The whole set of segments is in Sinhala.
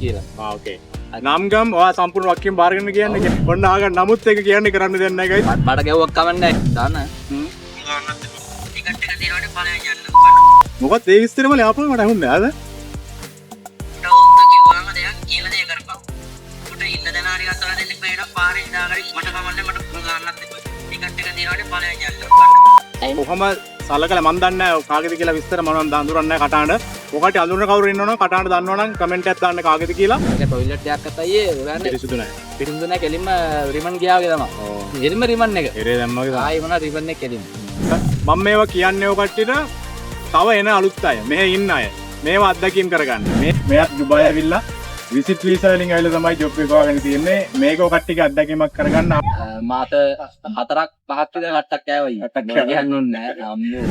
කියලා. ආ, ඕකේ. නම් ගම් ඔයා සම්පූර්ණ වාක්‍යයෙන් බාරගෙන කියන්නේ. ඔන්න අහගන්න. නමුත් ඒක කියන්නේ කරන්න දෙයක් නැහැ ගයිස්. මට ගැව්වක් කමන්නේ නැහැ. දාන්න. ටිකට් එක තියෙනවනේ ඵලයන් යන්න. මොකක්ද ඒ විස්තරේ මලේ ආපහු මට ඇහුන්නේ නෑ. මට ඕක කිව්වම දෙයක් කියලා දේ කරපන්. උට ඉන්න දෙනා ටිකක් තොර දෙන්න බෑනවා පාරේ ඉඳාගෙන මට කමන්නේ මට ගන්නත් එපා. ටිකට් එක තියෙනවනේ ඵලයන් යන්න. කොහොම සලකලා මන් දන්නේ නැහැ කාගේද කියලා විස්තර මම නම් අඳුරන්නේ නැහැ කටහඬ. ඔකට අඳුරන කවුරු ඉන්නවනම් කටහඬ දන්නවනම් කමෙන්ට් එකක් දාන්න කාගේද කියලා. ඒක ටොයිලට් එකක් අත අයියේ හොයන්නේ. පිරිසුදු නැහැ. පිරිසුදු නැහැ, කෙලින්ම රිමන් ගියා වගේ තමයි. ඔව්. කෙලින්ම රිමන් එක. එරේ දැම්මා වගේ තමයි. ආයි මොනවා රිමන් එක කෙලින්ම. මම මේවා කියන්නේ ඔය කට්ටියට තව එන අලුත් අය, මෙහෙ ඉන්න අය මේවා අත්දැකීම් කරගන්න. මෙයාත් ඩුබායි ඇවිල්ලා විසිට් වීසා වලින් ඇවිල්ලා තමයි ජොබ් එක හොයාගෙන තියෙන්නේ. මේක ඔය කට්ටියගේ අත්දැකීමක් කරගන්න. මාස 4ක් 5ක් විතර කට්ටක් කෑවා ඊ. කට්ටක් කෑවා. කියන්න ඕනේ නෑ. අම්මෝ.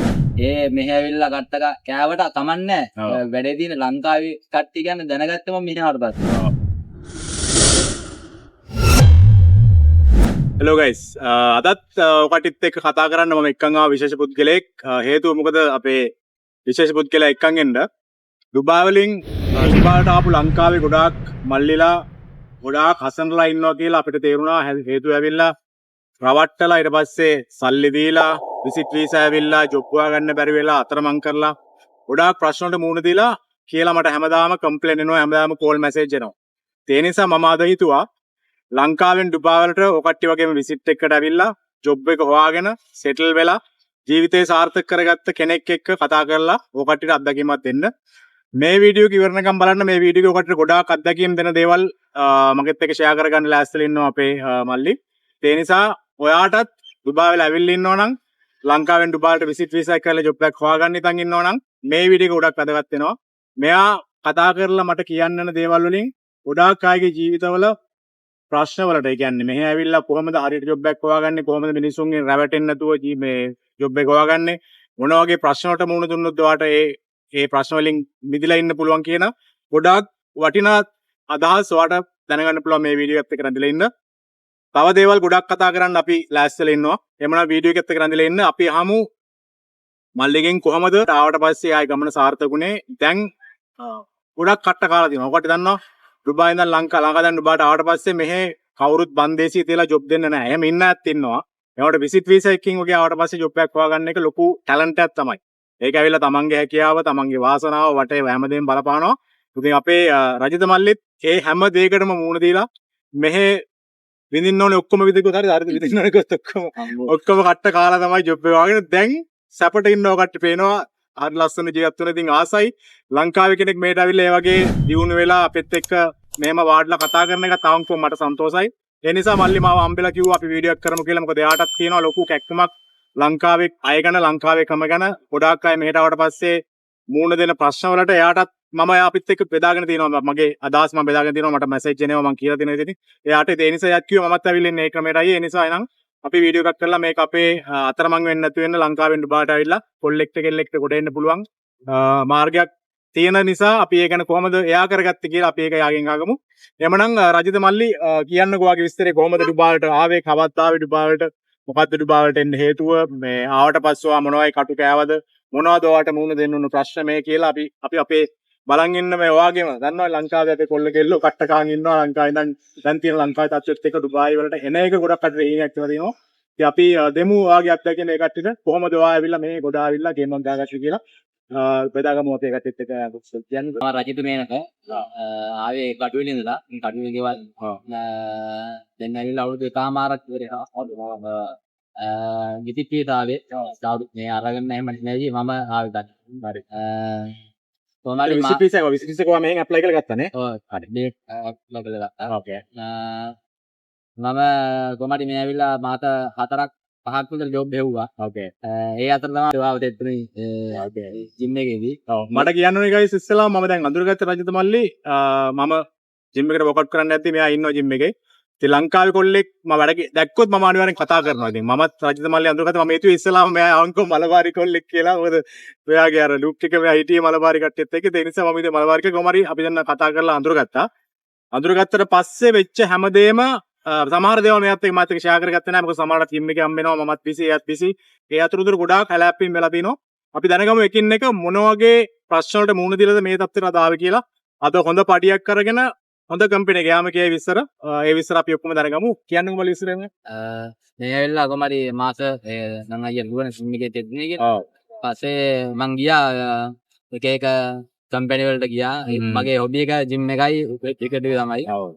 ඒ මෙහෙ ඇවිල්ලා කට්ටක කෑවට කමන්නේ නෑ. වැඩේ තියෙන ලංකාවේ කට්ටිය ගැන දැනගත්තම මම මෙහෙ ආවට පස්සේ. හෙලෝ ගයිස්, අදත් ඔය කට්ටියත් එක්ක කතා කරන්න මම එක්කන් ආව විශේෂ පුද්ගලයෙක්. හේතුව මොකද අපේ විශේෂ පුද්ගලයා එක්කන් එන්න ඩුබායි වලින් ඩුබායිට ආපු ලංකාවේ ගොඩාක් මල්ලිලා ගොඩාක් හසනලා ඉන්නවා කියලා අපිට තේරුණා. හේතුව ඇවිල්ලා රවට්ටලා ඊට පස්සේ සල්ලි දීලා විසිට් වීසා ඇවිල්ලා ජොබ් හොයාගන්න බැරි වෙලා අතරමං කරලා ගොඩාක් ප්‍රශ්න වලට මුහුණ දීලා කියලා මට හැමදාම කම්ප්ලේන් එනවා, හැමදාම කෝල් මැසේජ් එනවා. ඒ නිසා මම අද හිතුවා ලංකාවෙන් ඩුබායි වලට ඔය කට්ටිය වගේම විසිට් එකකට ඇවිල්ලා ජොබ් එක හොයාගෙන සෙටල් වෙලා ජීවිතේ සාර්ථක කරගත්ත කෙනෙක් එක්ක කතා කරලා ඔය කට්ටියට අත්දැකීමක් දෙන්න. මේ වීඩියෝ එක ඉවරනකම් බලන්න. මේ වීඩියෝ එක ඔය කට්ටියට ගොඩාක් අත්දැකීම් දෙන දේවල් මගෙත් එක්ක ෂෙයා කරගන්න ලෑස්තිලා ඉන්නවා අපේ මල්ලි. ඒ නිසා ඔයාටත් ඩුබායි වල ඇවිල්ලා ඉන්නවා නම් ලංකාවෙන් ඩුබායි වලට විසිට් වීසා එක කරලා ජොබ් එකක් හොයාගන්න ඉතින් ඉන්නවා නම් මේ වීඩියෝ එක ගොඩක් වැදගත් වෙනවා. මෙයා කතා කරලා මට කියන්න යන දේවල් වලින් ගොඩාක් අයගේ ජීවිතවල ප්‍රශ්න වලට, ඒ කියන්නේ මෙහෙ ඇවිල්ලා කොහොමද හරියට ජොබ් එකක් හොයාගන්නේ, කොහොමද මිනිස්සුන්ගෙන් රැවටෙන්නේ නැතුව මේ ජොබ් එක හොයාගන්නේ, මොන වගේ ප්‍රශ්න වලට මුහුණ දුන්නොත් ඔයාට ඒ ප්‍රශ්න වලින් මිදලා ඉන්න පුළුවන් කියන ගොඩාක් වටිනා අදහස් ඔයාට දැනගන්න පුළුවන් මේ වීඩියෝ එකත් එක්ක රැඳිලා ඉන්න. තව දේවල් ගොඩක් කතා කරන්න අපි ලෑස්තිලා ඉන්නවා. එhmenan වීඩියෝ එකත් එක්ක රැඳිලා ඉන්න. අපි අහමු මල්ලිගෙන් කොහමද ආවට පස්සේ ආයි ගමන සාර්ථක වුණේ. දැන් ගොඩක් කට්ට කාලා තියෙනවා. ඔකට දන්නවා ඩුබායි ඉඳන් ලංකා දැන් ඩුබායිට ආවට පස්සේ මෙහෙ කවුරුත් බන්දේසිය තියලා ජොබ් දෙන්න නෑ. එහෙම ඉන්න අයත් ඉන්නවා. ඒවට විසිට් වීසා එකකින් වගේ ආවට පස්සේ ජොබ් එකක් හොයාගන්න එක ලොකු ටැලන්ට් එකක් තමයි. ඒක ඇවිල්ලා තමන්ගේ හැකියාව, තමන්ගේ වාසනාව වටේ හැමදේම බලපානවා. ඉතින් අපේ රජිත මල්ලිත් ඒ හැම දෙයකටම මූණ දීලා මෙහෙ විඳින්න ඕනේ ඔක්කොම විඳිකුත් හරි, හරිද විඳින්න ඕනේ කිව්වොත් ඔක්කොම කට්ට කාලා තමයි ජොබ් එක හොයාගෙන දැන් සැපට ඉන්නව කට්ටිය පේනවා. හරි ලස්සන ජීවත් වෙන. ඉතින් ආසයි ලංකාවේ කෙනෙක් මෙහෙට ඇවිල්ලා ඒ වගේ දියුණු වෙලා අපිත් එක්ක මෙහෙම වාඩිලා කතා කරන එක තවම මට සන්තෝසයි. ඒ නිසා මල්ලි මාව හම්බෙලා කිව්වා අපි වීඩියෝ එකක් කරමු කියලා. මොකද එයාටත් තියෙනවා ලොකු කැක්කමක් ලංකාවේ අය ගැන, ලංකාවේ ක්‍රම ගැන. ගොඩාක් අය මෙහෙට ආවට පස්සේ මූණ දෙන ප්‍රශ්න වලට එයාටත් මම එයා අපිත් එක්ක බෙදාගෙන තියෙනවා. මගේ අදහස් මම බෙදාගෙන තියෙනවා. මට මැසේජ් එනවා මං කියලා දෙනවා ඉතින්. එයාට ඒ නිසා එයාත් කිව්වා මමත් ඇවිල්ලා ඉන්නේ ඒ ක්‍රමයටයි. ඒ නිසා එහෙනම් අපි වීඩියෝ එකක් කරලා මේක අපේ අතරමං වෙන්නේ නැතු වෙන්න ලංකාවෙන් ඩුබායිට ඇවිල්ලා කොල්ලෙක්ට කෙල්ලෙක්ට ගොඩ එන්න පුළුවන් මාර්ගයක් තියෙන නිසා අපි ඒ ගැන කොහොමද එයා කරගත්තේ කියලා අපි ඒක යාගෙන් අහගමු. එhmenan රජිත මල්ලි කියන්නකෝ ඔයාගේ විස්තරේ කොහොමද ඩුබායිට ආවේ, කවද්ද ආවේ ඩුබායිට, මොකද්ද ඩුබායිට එන්න හේතුව, මේ ආවට පස්සේ ඔයා මොනවයි කටු කෑවද, මොනවද ඔයාට මුහුණ දෙන්න උණු ප්‍රශ්න මේ කියලා අපි අපේ බලන් ඉන්න මේ ඔයාගේම දන්නවා ලංකාවේ අපේ කොල්ල කෙල්ලෝ කට්ට කාන් ඉන්නවා. ලංකාවේ ඉඳන් දැන් තියෙන ලංකාවේ තත්ත්වෙත් එක්ක ඩුබායි වලට එන එක ගොඩක් අතට හීනයක් කියලා තියෙනවා. ඉතින් අපි දෙමු ඔයාගේ අත්දැකීම මේ කට්ටියට කොහොමද ඔයා ඇවිල්ලා මේ ගොඩ ආවිල්ලා ගේම් එකක් ගහගත්තේ කියලා. බෙදාගමු අපේ කට්ටියත් එක්ක. මම රජිත මේනක. ආවේ කටුවෙල ඉඳලා. මේ කටුවෙල ගෙවල්. දැන් ඇවිල්ලා අවුරුදු එකමාරක් ඉවර වෙනවා. විසිට් වීසා ආවේ. මේ අරගෙන එහෙම නැති මම ආවේ ගන්න. කොහොම හරි විසිට් වීසා එක, විසිට් වීසා එක ඔයා මෙහෙන් ඇප්ලයි කරලා ගත්තා නේ? ඔව්. ඩේට් ඇප්ලයි කරලා ගත්තා. මම කොහොම හරි මේ ඇවිල්ලා මාස 4ක් 5ක් විතර ජොබ් හෙව්වා. ඒ අතර තමයි ඔයාව තෙත්තුනේ, ජිම් එකේදී. ඔව්. මට කියන්න ඕනේ ගයිස් ඉස්සෙල්ලාම මම දැන් අඳුරගත්ත රජිත මල්ලි, මම ජිම් එකට වර්ක්අවුට් කරන්න යද්දි මෙයා ඉන්නවා ජිම් එකේ. ඉතින් ලංකාවේ කොල්ලෙක් මම වැඩ දැක්කොත් මම අනිවාර්යෙන් කතා කරනවා. ඉතින් මමත් රජිත මල්ලි අඳුරගත්තා. මම හිතුවේ ඉස්සෙල්ලාම මෙයා අවංකව මලබාරි කොල්ලෙක් කියලා. මොකද මෙයාගේ අර ලුක් එක මෙයා හිටියේ මලබාරි කට්ටියත් එක්ක. ඒ නිසා මම හිතුවේ මලබාරි කියලා. කොහොම හරි අපි දැන් කතා කරලා අඳුරගත්තා. අඳුරගත්තට පස්සේ වෙච්ච හැමදේම, සමහර දේවල් මෙයාත් එක්ක මාත් එක්ක ෂෙයා කරගත්තේ නෑ. මොකද සමහරවිට ටීම් එකේ හම්බ වෙනවා. මමත් බිසි, එයාත් බිසි. ඒ අතරතුර ගොඩාක් හැලැප්පීම් වෙලා තිනවා. අපි දැනගමු එකින් එක මොන වගේ ප්‍රශ්න වලට මුහුණ දීලාද මේ තත්ත්වයට අද ආවේ කියලා. අද හොඳ පඩියක් අරගෙන හොඳ කම්පැනි එක යාම කියයි විස්තර. ඒ විස්තර අපි ඔක්කොම දැනගමු. කියන්නකෝ මල්ලි විස්තර එහෙම. මේ ඇවිල්ලා කොහමරි හරි මාස නම් අයියා කිව්වනේ සිම් එකේ තෙද්නේ කියලා. ඔව්. පස්සේ මං ගියා එක එක කම්පැනි වලට ගියා. මගේ හොබි එක ජිම් එකයි ක්‍රිකට් එක තමයි. ඔව්.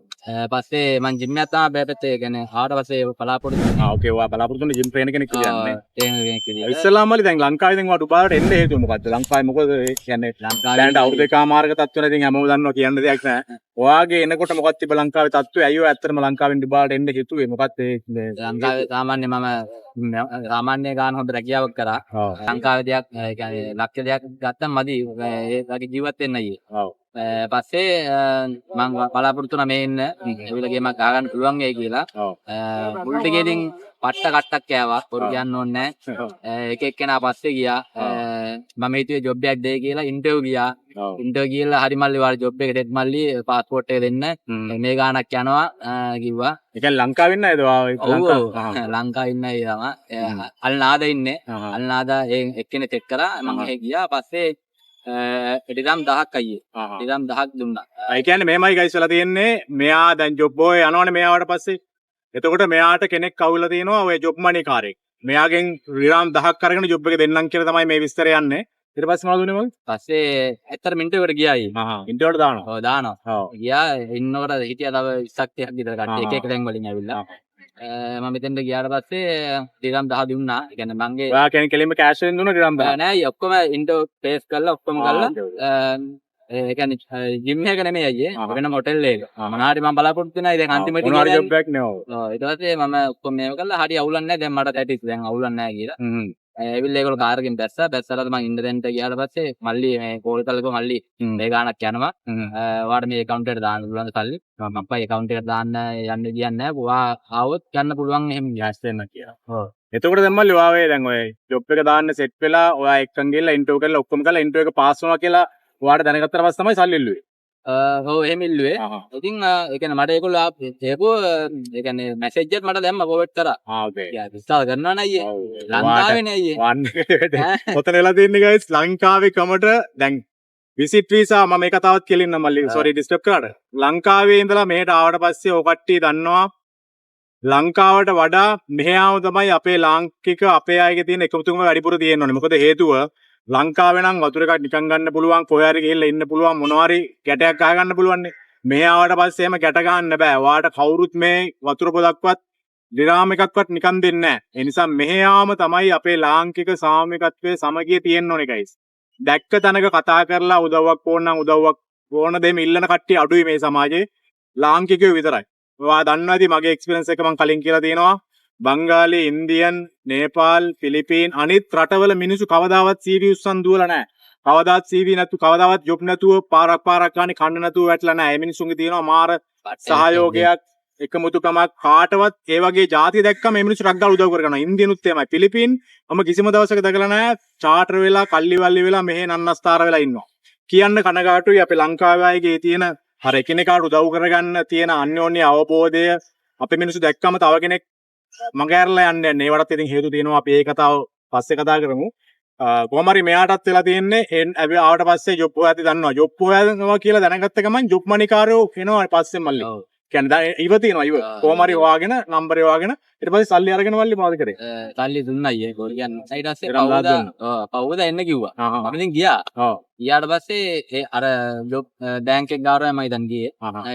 පස්සේ මං ජිම් එකක් තමයි අපේ පැත්තේ. ඒ කියන්නේ ආවට පස්සේ බලාපොරොත්තු ආ ඕකේ, ඔයා බලාපොරොත්තු වෙන ජිම් ට්‍රේනර් කෙනෙක් කියන්නේ. ට්‍රේනර් කෙනෙක් විදියට. ඉස්සෙල්ලාම මල්ලි දැන් ලංකාවේ දැන් ඔයා ඩුබායිට එන්න හේතුව මොකද්ද? ලංකාවේ මොකද ඒ කියන්නේ ලංකාවේ දැනට අවුරුදු එකමාරක තත්ත්ව වල ඉතින් හැමෝම දන්නවා කියන්න දෙයක් නෑ. ඔයාගේ එනකොට මොකක්ද තිබ්බ ලංකාවේ තත්ත්වය? ඇයි ඔයා ඇත්තටම ලංකාවෙන් ඩුබායිට එන්න හිතුවේ? මොකක්ද ඒ ලංකාවේ සාමාන්‍ය මම සාමාන්‍ය ගාන හොඳ රැකියාවක් කරා. ඔව්. ලංකාවේ දෙයක් ඒ කියන්නේ ලක්ෂ දෙයක් ගත්තම මදි. ඒ වගේ ජීවත් වෙන්න අයියේ. ඔව්. පස්සේ මං බලාපොරොත්තු වුණා මේ එන්න. ඇවිල්ලා ගේමක් ගහගන්න පුළුවන් වෙයි කියලා. ඔව්. මුල් ටිකේ ඉතින් පට්ට කට්ටක් කෑවා. බොරු කියන්න ඕනේ නෑ. එක එක්කෙනා පස්සේ ගියා. මම හිතුවේ ජොබ් එකක් දෙයි කියලා ඉන්ටර්විව් ගියා. ඔව්. ඉන්ටර්විව් ගිහලා හරි මල්ලි ඔයාලා ජොබ් එක දෙත් මල්ලි පාස්පෝට් එක දෙන්න. මේ ගාණක් යනවා කිව්වා. ඒ කියන්නේ ලංකාවේ ඉන්න අයද ඔයා? ඔව් ඔව්. ලංකාවේ ඉන්න අය තමයි. අල්නාද ඉන්නේ. අල්නාද ඒ එක්කෙනෙක් සෙට් කරා. මං එහෙ ගියා. පස්සේ ඩිරම් 1000ක් අයියේ. ඩිරම් 1000ක් දුන්නා. ඒ කියන්නේ මෙහෙමයි ගයිස් වෙලා තියෙන්නේ. මෙයා දැන් ජොබ් බෝයි යනවනේ මෙයාවට පස්සේ. එතකොට මෙයාට කෙනෙක් අවුල්ලා තියෙනවා ඔය ජොබ් මනි කාරයෙක්. මෙයාගෙන් ඩිරම් 1000ක් අරගෙන ජොබ් එක දෙන්නම් කියලා තමයි මේ විස්තරය යන්නේ. ඊට පස්සේ මොනවද උනේ මල්ලි? පස්සේ ඇත්තටම ඉන්ටර්විව් එකට ගියා අයියේ. ඉන්ටර්විව් එකට දානවා. ඔව් දානවා. ඔව්. ගියා ඉන්නකොට හිටියා තව 20ක් 30ක් විතර කට්ටිය එක එක තැන් වලින් ඇවිල්ලා. මම මෙතෙන්ට ගියාට පස්සේ ඩිරම් 10 දුන්නා. ඒ කියන්නේ මංගේ ඔයා කියන්නේ කෙලින්ම කෑෂ් වලින් දුන්නා ඩිරම් 10? නෑ අයියේ, ඔක්කොම ඉන්ටර්විව් ෆේස් කරලා ඔක්කොම කරලා ඒ කියන්නේ ජිම් එක නෙමෙයි අයියේ, වෙනම හොටෙල් එකක. මොනවා හරි මම බලාපොරොත්තු වෙනා ඉතින් අන්තිමට මොනවා හරි ජොබ් එකක් නේ. ඔව්. ඔව් ඊට පස්සේ මම ඔක්කොම මේව කරලා හරි අවුලක් නෑ දැන් මට ඇටිස් දැන් අවුලක් නෑ කියලා. ඇවිල්ලා ඒගොල්ලෝ කාර් එකෙන් බැස්සා. බැස්සලා මං ඉන්න තැනට ගියාට පස්සේ මල්ලි මේ කෝල් කරලා කිව්වා මල්ලි මේ ගාණක් යනවා. ඔයාට මේ ඇකවුන්ට් එකට දාන්න පුළුවන්ද සල්ලි? මම අප්පා ඇකවුන්ට් එකට දාන්න යන්න කියන්නේ නෑ. ඔයා ආවොත් ගන්න පුළුවන් එහෙම කෑෂ් දෙන්න කියලා. ඔව්. එතකොට දැන් මල්ලි ඔයා ඔය දැන් ඔය ජොබ් එක දාන්න සෙට් වෙලා ඔයා එක්කන් ගිහලා ඉන්ටර්විව් කරලා ඔක්කොම කරලා ඉන්ටර්විව් එක පාස් වුණා කියලා ඔයාට දැනගත්තට පස්සේ තමයි සල්ලි ඉල්ලුවේ. ඔව් එහෙම ඉල්ලුවේ. ඉතින් ඒ කියන්නේ මට ඒගොල්ලෝ ආපු ඒ කියන්නේ මැසේජ් එකත් මට දැම්ම ෆෝවර්ඩ් කරා. ආ ඕකේ. යා විශ්වාස කරනවා නේ අයියේ. ලංකාවේ නේ අයියේ. ඔතන වෙලා තියෙන්නේ ගයිස් ලංකාවේ කමට දැන් විසිට් වීසා මම මේ කතාවත් කියලා ඉන්නම් මල්ලි. සෝරි ඩිස්ටර්බ් කරාට. ලංකාවේ ඉඳලා මෙහෙට ආවට පස්සේ ඔය කට්ටිය දන්නවා ලංකාවට වඩා මෙහෙ ආව තමයි අපේ ලාංකික අපේ අයගේ තියෙන එකමුතුකම වැඩිපුර තියෙන්න ඕනේ. මොකද හේතුව ලංකාවේ නම් වතුර එකක් නිකන් ගන්න පුළුවන්, කොහේ හරි ගිහිල්ලා ඉන්න පුළුවන්, මොනවා හරි ගැටයක් ගහ ගන්න පුළුවන් නේ. මෙහෙ ආවට පස්සේ එහෙම ගැට ගන්න බෑ. ඔයාට කවුරුත් මේ වතුර පොදක්වත් ඩිරාම් එකක්වත් නිකන් දෙන්නේ නෑ. ඒ නිසා මෙහෙ ආවම තමයි අපේ ලාංකික සාමූහිකත්වයේ සමගිය තියෙන්න ඕනේ ගයිස්. දැක්ක තැනක කතා කරලා උදව්වක් ඕන නම් උදව්වක් ඕන දෙම ඉල්ලන කට්ටිය අඩුයි මේ සමාජයේ. ලාංකිකයෝ විතරයි. ඔයා දන්නවා ඇති මගේ එක්ස්පීරියන්ස් එක මං කලින් කියලා තියෙනවා. බංගාලි, ඉන්දියන්, නේපාල්, ෆිලිපීන් අනිත් රටවල මිනිස්සු කවදාවත් CV උස්සන් දුවලා නැහැ. කවදාවත් CV නැතු කවදාවත් ජොබ් නැතුව පාරක් පාරක් ගානේ කන්න නැතුව වැටලා නැහැ. ඒ මිනිස්සුන්ගේ තියෙනවා මාර සහයෝගයක්, එකමුතුකමක්. කාටවත් ඒ වගේ ජාති දැක්කම මේ මිනිස්සු රක් ගාලා උදව් කරගන්නවා. ඉන්දියනුත් එහෙමයි. ෆිලිපීන් මම කිසිම දවසක දැකලා නැහැ චාටර් වෙලා කල්ලි වල්ලි වෙලා මෙහෙ නන්නස්තාර වෙලා ඉන්නවා. කියන්න කනගාටුයි අපේ ලංකාවේ අයගේ තියෙන අර එකිනෙකාට උදව් කරගන්න තියෙන අන්‍යෝන්‍ය අවබෝධය. අපේ මිනිස්සු දැක්කම තව කෙනෙක් මග ඇරලා යන්නේ නැහැ. ඒවටත් ඉතින් හේතු තියෙනවා. අපි ඒ කතාව පස්සේ කතා කරමු. කොහොම හරි මෙයාටත් වෙලා තියෙන්නේ ආවට පස්සේ ජොබ් හොයද්දි දන්නවා. ජොබ් හොයනවා කියලා දැනගත්ත ගමන් ජොබ් මනිකාරයෝ එනවා පස්සේ මල්ලි. කියන්නේ දැන් ඉව තියෙනවා ඉව. කොහොම හරි හොයාගෙන නම්බරේ හොයාගෙන ඊට පස්සේ සල්ලි අරගෙන මල්ලි මොකද කරේ? සල්ලි දුන්නා අයියේ. බොරු කියන්නේ. ඊට පස්සේ පවුවදා එන්න කිව්වා. මම ඉතින් ගියා. ගියාට පස්සේ ඒ අර ජොබ් බැංක් එක ගාවට මම ඉතින් ගියේ.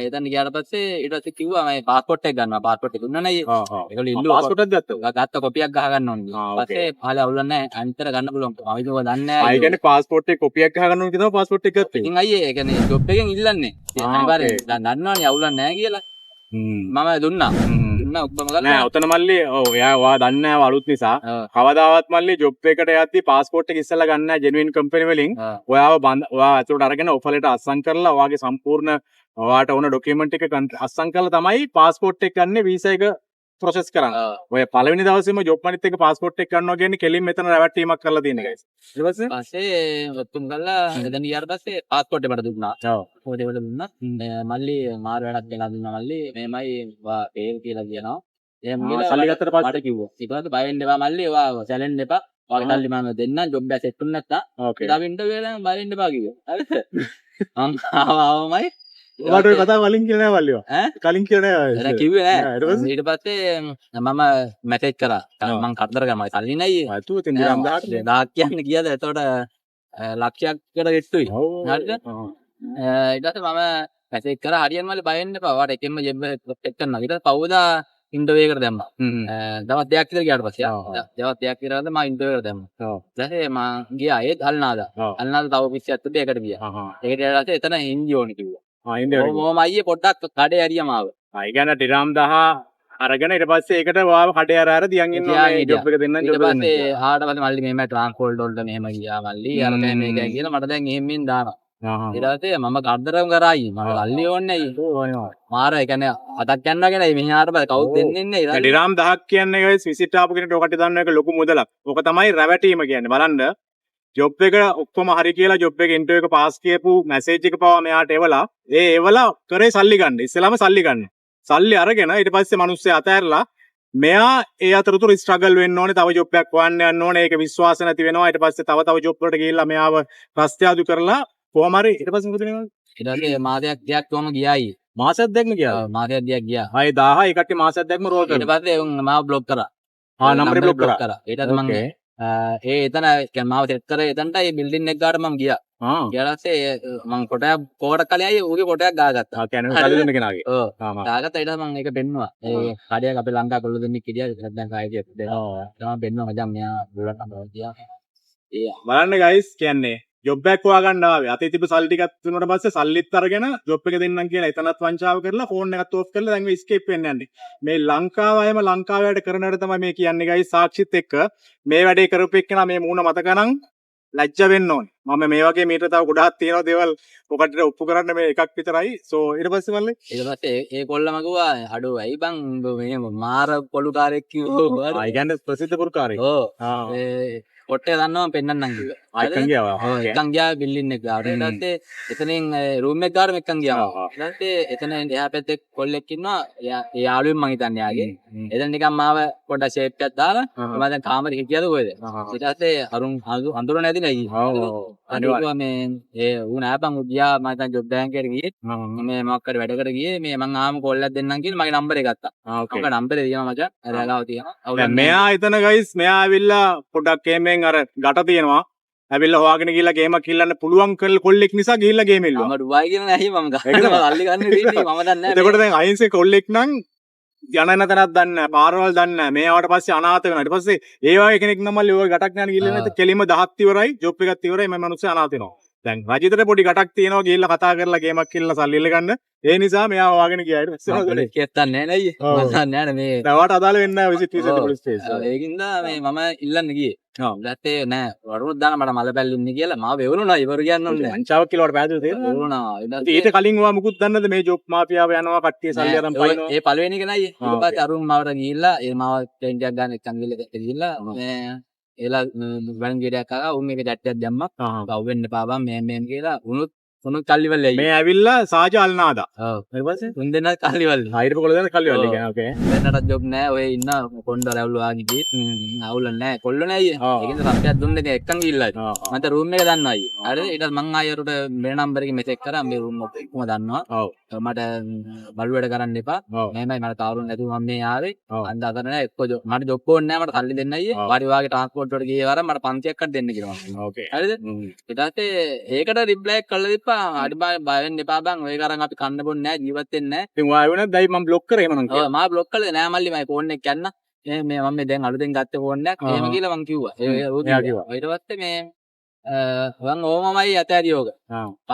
එතන ගියාට පස්සේ ඊට පස්සේ කිව්වා මම පාස්පෝට් එක ගන්නවා. පාස්පෝට් එක දුන්නා නේ අයියේ. ඒගොල්ලෝ ඉල්ලුවා. පාස්පෝට් එකක් ගත්තා. ගත්ත කොපියක් ගහ ගන්න ඕනේ. පස්සේ පහල අවුලක් නැහැ. අනිතර ගන්න පුළුවන්. මම ඉතින් ඔය දන්නේ නැහැ. ආ ඒ කියන්නේ පාස්පෝට් එක කොපියක් ගහ ගන්න ඕනේ කියලා පාස්පෝට් එක ගත්තේ. ඉතින් අයියේ ඒ කියන්නේ ජොබ් එකෙන් ඉල්ලන්නේ. අනිවාර්යෙන් දැන් දන්නවනේ අවුලක් නැහැ කියලා. මම දුන්නා. දුන්නා ඔක්කොම කරලා. නෑ ඔතන මල්ලි ඔව් එයා ඔයා දන්නේ නෑ අලුත් නිසා. කවදාවත් මල්ලි ජොබ් එකට යද්දි පාස්පෝට් එක ඉස්සෙල්ලා ගන්න නෑ ජෙනුයින් කම්පැනි වලින්. ඔයාව ඔයා ඇතුළට අරගෙන ඔෆර් ලෙටර් අත්සන් කරලා ඔයාගේ සම්පූර්ණ ඔයාට ඕන ඩොකියුමන්ට් එක අත්සන් කරලා තමයි පාස්පෝට් එක ගන්නෙ, වීසා එක ප්‍රොසෙස් කරන්න. ඔය පළවෙනි දවසේම ජොබ් මනිත් එක පාස්පෝට් එක ගන්නවා කියන්නේ කෙලින් මෙතන රැවට්ටීමක් කරලා තියෙන එකයි. ඊට පස්සේ පස්සේ ඔක්කොම කරලා එතන ගියාට පස්සේ පාස්පෝට් එක මට දුන්නා. ඔව්. පාස්පෝට් එක මට දුන්නා. මල්ලි මාර වැඩක් වෙලා දුන්නා මල්ලි. මේමයි වා පේල් කියලා කියනවා. එහෙම කියලා සල්ලි ගත්තට පස්සේ මට කිව්වා. ඊට පස්සේ බය වෙන්න එපා මල්ලි, ඔයා සැලෙන්න එපා. ඔයාගේ සල්ලි මම දෙන්නම්, ජොබ් එක සෙට් වුණ නැත්තම්. ඕකේ. ඊට අපි ඉන්ටර්විව් වෙලා බය වෙන්න එපා කිව්වා. හරිද? මං ආවමයි. ඔයාට ඔය කතාව කලින් කියලා නෑ මල්ලි. ඈ? කලින් කියලා නෑ. නෑ කිව්වේ නෑ. නෑ, ඊට පස්සේ? ඊට පස්සේ මම මැසේජ් කරා. මං කරදර කරා. මගේ සල්ලි නෑ අයියේ. අතුව ඉතින් දිරම් 10ක්. 1000ක් කියන්නේ කීයද? එතකොට ලක්ෂයකට ගෙට්ටුයි. ඔව්. හරිද? ඊට පස්සේ මම මැසේජ් කරා හරියන් මල්ලි බය වෙන්න එපා. ඔයාට එකෙන්ම ජොබ් එක සෙට් කරනවා. ඊට පස්සේ පහුවදා ඉන්ටර්විව් එකට දැම්මා. දවස් දෙකක් විතර ගියාට පස්සේ. දවස් දෙකක් විතර ගියාම මම ඉන්ටර්විව් එකට දැම්මා. ඊට පස්සේ මං ගියා ඒත් අල්නාදා. අල්නාදා තව ඔෆිස් එකක් තිබ්බේ ඒකට ගියා. ඒකට ගියාට පස්සේ එතන හින්දි ඕනි කිව්වා. හින්දි ඕනි. ඔව් අයියේ පොඩ්ඩක් කඩේ ඇරියා මාව. ඒ කියන්නේ ඩිරාම් 10 අරගෙන ඊට පස්සේ ඒකට ඔයාව කඩේ අර අර තියන් ඉන්නවා මේ ජොබ් එක දෙන්නම් ජොබ් එක දෙන්නම්. ඊට පස්සේ ආවට පස්සේ මල්ලි මෙහෙම ට්‍රාන්ස්පෝර්ට් වලට මෙහෙම ගියා මල්ලි අර මේක කියලා මට දැන් එහෙම මෙහෙම දානවා. ඊට පස්සේ මම කරදරම කරා අයියේ. මට සල්ලි ඕනේ අයියේ. මාර ඒ කියන්නේ හතක් යනවා කියන්නේ මෙහි ආවට පස්සේ කවුද දෙන්නේ නැහැ. ඊට පස්සේ ඩිරාම් 10ක් කියන්නේ ගයිස් විසිට් ආපු කෙනෙක්ට ඔකට දන්න එක ලොකු මුදලක්. ඕක තමයි රැවටීම කියන්නේ. බලන්න ජොබ් එක ඔක්කොම හරි කියලා ජොබ් එක ඉන්ටර්විව් එක පාස් කියපු මැසේජ් එක පවා මෙයාට එවලා ඒ එවලා කරේ සල්ලි ගන්න. ඉස්සෙල්ලාම සල්ලි ගන්න. සල්ලි අරගෙන ඊට පස්සේ මිනිස්සු අතෑරලා මෙයා ඒ අතරතුර ස්ට්‍රගල් වෙන්න ඕනේ, තව ජොබ් එකක් හොයන්න යන්න ඕනේ, ඒක විශ්වාස නැති වෙනවා. ඊට පස්සේ තව තව ජොබ් වලට ගිහිල්ලා මෙයාව රස්තියාදු කරලා කොහොම හරි ඊට පස්සේ මොකද වෙන්නේ? ඊට පස්සේ මාසයක් දෙකක් කොහොම ගියා අයියේ. මාසයක් දෙකම ගියා. ඔව් මාසයක් දෙකක් ගියා. ආයේ 1000 ඒ කට්ටිය මාසයක් දෙකම රෝල් ඊට කරනවා. පස්සේ උන් මාව බ්ලොක් කරා. නම්බරේ බ්ලොක් කරා. ඊට පස්සේ මං ඒ එතන කියන්නේ මාව සෙට් කරේ එතනට ඒ බිල්ඩින් එක ගාට මං ගියා. ගියාට පස්සේ මං කොටයක් කෝටක් කලේ ආයේ ඌගේ කොටයක් ගාගත්තා. කියන්නේ සල්ලි දෙන්න කෙනාගේ. ඔව්. ගාගත්තා. ඊට පස්සේ මං ඒක පෙන්නුවා. ඒ කඩයක් අපේ ලංකා කොල්ල දෙන්නෙක් හිටියා. දැන් කායේ හිටියා. තමයි පෙන්නුවා මචං මෙයා බුලට නම්බර තියා. ඒ බලන්න ගයිස් කියන්නේ ජොබ් එකක් හොයාගන්න ආවේ. අතේ තිබ්බ සල්ලි ටිකක් දුන්නාට පස්සේ සල්ලිත් අරගෙන ජොබ් එක දෙන්නම් කියලා එතනත් වංචාව කරලා ෆෝන් එකත් ඕෆ් කරලා දැන් මේ එස්කේප් වෙන්න යන්නේ. මේ ලංකාව අයම ලංකාව අයට කරන වැඩ තමයි මේ කියන්නේ ගයිස්. සාක්ෂිත් එක්ක මේ වැඩේ කරපු එක්කෙනා මේ මූණ මතක නම් ලැජ්ජ වෙන්න ඕනේ. මම මේ වගේ මීට තව ගොඩාක් තියෙනවා දේවල් ඔකට ඔප්පු කරන්න මේ එකක් විතරයි. සෝ ඊට පස්සේ මල්ලේ ඊට පස්සේ ඒ කොල්ලම කිව්වා අඩෝ ඇයි බං උඹ මේ මාර පොලුකාරයෙක් කිව්වා. ආ ඒ කියන්නේ ප්‍රසිද්ධ පුරුකාරයෙක්. ඔව්. ඒ පොට්ටේ දන්නවා පෙන්නන්නම් කිව්වා. එක්කන් ගියා. ඔව් එක්කන් ගියා බිල්ඩින් එක ගාවට. ඊට පස්සේ එතනින් රූම් එක ගාවට එක්කන් ගියා. ඊට පස්සේ එතන එහා පැත්තේ කොල්ලෙක් ඉන්නවා. එයා ඒ යාළුවෙක් මං හිතන්නේ යාගේ. එතන නිකන් මාව පොඩ්ඩක් ෂේප් එකක් දාලා මම දැන් කාමරේ හිටියද කොහෙද? ඊට පස්සේ අරුන් අඳුර නැති නේ අයියේ. ඔව්. අනිවාර්යයෙන් මේ ඒ ඌ නෑ බං ඌ ගියා මං හිතන්නේ ජොබ් බැංක් එකට ගියේ. මේ මොකක් හරි වැඩකට ගියේ. මේ මං ආවම කෝල් එකක් දෙන්නම් කියලා මගේ නම්බර් එක ගත්තා. මගේ නම්බර් එක තියෙනවා මචං. අර ගාව තියෙනවා. දැන් මෙයා එතන ගයිස් මෙයා ඇවිල්ලා පොඩ්ඩක් ගේමෙන් අර ගට තියෙනවා. ඇවිල්ලා හොයාගෙන ගිහිල්ලා ගේමක් ඉල්ලන්න පුළුවන් කොල්ලෙක් නිසා ගිහිල්ලා ගේම ඉල්ලුවා. මම ඩුබායි කියන නෑ මම ගන්න සල්ලි ගන්න ඉන්නේ මම දන්නේ නෑ. එතකොට දැන් අහිංසක කොල්ලෙක් නම් යන යන තැනක් දන්නේ නෑ, පාරවල් දන්නේ නෑ. මේ ආවට පස්සේ අනාථ වෙනවා. ඊට පස්සේ ඒ වගේ කෙනෙක් නම් මල්ලි ඔය ගටක් නෑන ගිහිල්ලා නැත්නම් කෙලින්ම 10ක් ඉවරයි, ජොබ් එකක් ඉවරයි, මේ මිනිස්සු අනාථ වෙනවා. දැන් රජිතට පොඩි ගටක් තියෙනවා ගිහිල්ලා කතා කරලා ගේමක් ඉල්ලලා සල්ලි ඉල්ල ගන්න. ඒ නිසා මෙයා හොයාගෙන ගියා. ඊට පස්සේ මොකද පොලිස් කේස් දන්නේ නෑ නේ අයියේ. මම දන්නේ නෑ මේ. දැන් ඔයාට අදාළ වෙන්නේ නෑ විසිට් වීසා පොලිස් ස්ටේෂන්. ඒකින්ද මේ මම ඉල්ලන්න ගියේ. ඊට පස්සේ නෑ වරුණුත් දාන මට මල පැල්ල ඉන්නේ කියලා මාව වෙවුරුණා. ඉවර කියන්න ඕනේ නෑ. වංචාවක් කියලා ඔයාට පැහැදිලිව තේරෙනවා. වෙවුරුණා. ඊට කලින් ඔයා මුකුත් දන්නද මේ ජොබ් මාෆියාව යනවා කට්ටිය සල්ලි අරන් පයින්නවා? ඒ පළවෙනි එක නෑ අයියේ. ඊට පස්සේ අරුන් මාවට ගිහිල්ලා ඒ මාව ටෙන්ට් එකක් ගන්න එක්කන් ගිහිල්ලා මේ එලා වැන් ගෙඩයක් ආවා. උන් මේක චැට් එකක් දැම්මා. පව් වෙන්න එපා බං මේ මේන් කියලා උනුත් උනුත් කල්ලි වල ඇයි. මේ ඇවිල්ලා සාජ අල්නාදා. ඔව්. ඊට පස්සේ තුන් දෙනා කල්ලි වල. හිටපු කොල්ල දෙනා කල්ලි වල කියන්නේ ඕකේ. දෙන්නටත් ජොබ් නෑ. ඔය ඉන්න කොණ්ඩ රැවුල වාගේ ගියේ. අවුල නෑ. කොල්ල නෑ අයියේ. ඒකෙන්ද සත්‍යයක් දුන්නේ ඉතින් එක්කන් ගිහිල්ලා. මං දැන් රූම් එක දන්නවා අයියේ. හරිද? ඊට පස්සේ මං ආයෙ අරට මේ නම්බර් එකේ මෙසේජ් කරා. මේ රූම් ඔක්කොම දන්නවා. ඔව්. මට බලු වැඩ කරන්න එපා. මෙහෙමයි මට තාරුණ නැතුව මම මේ ආවේ. අන්ද අතර නෑ එක්ක මට ජොබ් ඕනේ නෑ මට සල්ලි දෙන්න අයියේ. වාරි වාගේ ට්‍රාන්ස්පෝර්ට් වලට ගියේ වර මට 500ක් හරි දෙන්න කියලා මං. ඕකේ. හරිද? ඊට පස්සේ ඒකට රිප්ලයි එකක් කරලා තිබ්බා. හරි බය වෙන්න එපා බං. ඔය කරන් අපි කන්න බොන්නේ නෑ ජීවත් වෙන්නේ නෑ. ඉතින් ඔයා ආවේ නැද්ද? ඇයි මං බ්ලොක් කරේ එහෙම නම් කියලා. ඔව් මා බ්ලොක් කළේ නෑ මල්ලි මගේ ෆෝන් එක යන්න. මේ මම මේ දැන් අලුතෙන් ගත්ත ෆෝන් එකක් එහෙම කියලා මං කිව්වා. ඒ ඌ කිව්වා. ඊට පස්සේ මේ මං ඕමමයි අතෑරිය ඕක.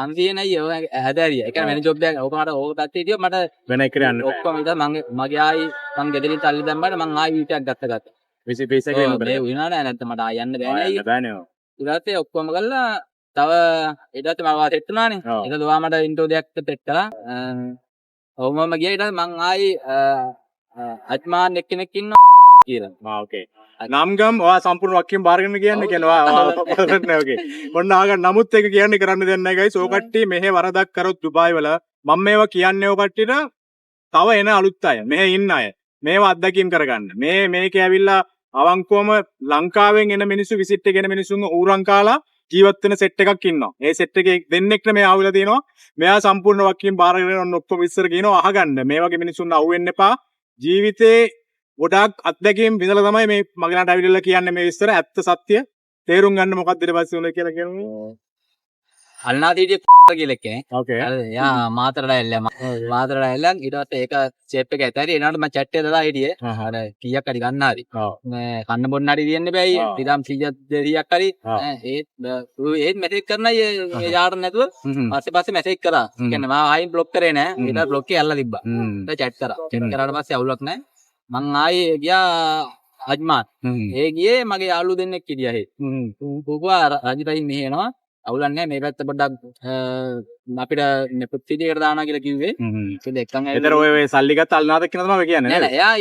500 නයි ඔය අතෑරිය. ඒ කියන්නේ වෙන ජොබ් එකක් ඕක මට ඕක පැත්තේ හිටියොත් මට වෙන එකට යන්න බෑ. ඔක්කොම ඊට මං මගේ ආයි මං ගෙදරින් සල්ලි දැම්මට මං ආයි වීටයක් ගත්ත. විසි පීස් එක වෙන්න බෑ. මේ වුණා නෑ නැත්නම් මට ආයි යන්න බෑ නේ. යන්න බෑනේ ඔව්. ඊට පස්සේ ඔක්කොම කරලා තව ඊට පස්සේ මම සෙට් වුණානේ. ඊට පස්සේ ඔයා මට ඉන්ට්‍රෝ දෙයක් සෙට් කළා. ඔව් මම ගියා. ඊට පස්සේ මං ආයි අජ්මාන් එක්කෙනෙක් ඉන්නවා කියලා. ආ ඕකේ. නම් ගම් ඔයා සම්පූර්ණ වාක්‍යයෙන් බාරගෙන කියන්නේ කියන්නේ ඔයා බලන්න ඕකේ. ඔන්න ආගන්න නමුත් ඒක කියන්නේ කරන්න දෙයක් නැහැ ගයිස්. ඔය කට්ටිය මෙහෙ වරදක් කරොත් දුබායි වල මම මේවා කියන්නේ ඔය කට්ටියට තව එන අලුත් අය මෙහෙ ඉන්න අය මේවා අත්දැකීම් කරගන්න. මේ මේකේ ඇවිල්ලා අවංකවම ලංකාවෙන් එන මිනිස්සු විසිට් එක එන මිනිස්සුන්ව ඌරන් කාලා ජීවත් වෙන සෙට් එකක් ඉන්නවා. ඒ සෙට් එකේ දෙන්නෙක්ට මේ ආවිලා තියෙනවා. මෙයා සම්පූර්ණ වගකීම් බාර ගෙන ඔන්න ඔක්කොම විස්තර කියනවා අහගන්න. මේ වගේ මිනිසුන් අහුවෙන්න එපා. ජීවිතේ ගොඩාක් අත්දැකීම් විඳලා තමයි මේ මගේ ළඟට ඇවිල්ලා කියන්නේ මේ විස්තර ඇත්ත සත්‍ය තේරුම් ගන්න මොකක්ද ඊට පස්සේ උනේ කියලා කියනවා. අල්නාත හිටියේ කියලා කෙනෙක්. ඕකේ. හරිද? එයා මාතරට ඇවිල්ලා මාතරට ඇවිල්ලා ඊට පස්සේ ඒක ෂේප් එක ඇතෑරි එනකොට මම චැට් එක දාලා හිටියේ. අර කීයක් හරි ගන්න හරි. මේ කන්න බොන්න හරි දෙන්න බෑ අයියේ. ඩිරාම් 100ක් 200ක් හරි. ඒත් ඌ ඒත් මැසේජ් කරන අයියේ ඒ යාට නැතුව පස්සේ පස්සේ මැසේජ් කරා. ඒ කියන්නේ මම ආයෙත් බ්ලොක් කරේ නෑ. ඊට පස්සේ බ්ලොක් එක ඇල්ලලා තිබ්බා. ඊට චැට් කරා. චැට් කරාට පස්සේ අවුලක් නෑ. මං ආයේ ගියා අජ්මාන්. ඒ ගියේ මගේ යාළුවෝ දෙන්නෙක් හිටියා එහෙ. ඌ කිව්වා රජිතයින් මෙහෙ එනවා. අවුලක් නෑ මේ පැත්ත පොඩ්ඩක් අපිට මේ පොත් එකට දානවා කියලා කිව්වේ. ඒක එක්කන් ඇවිල්ලා එතන ඔය ඔය සල්ලි ගත්ත අල්නාත එක්කන තමයි ඔය කියන්නේ නෑ නේද? නෑ එයා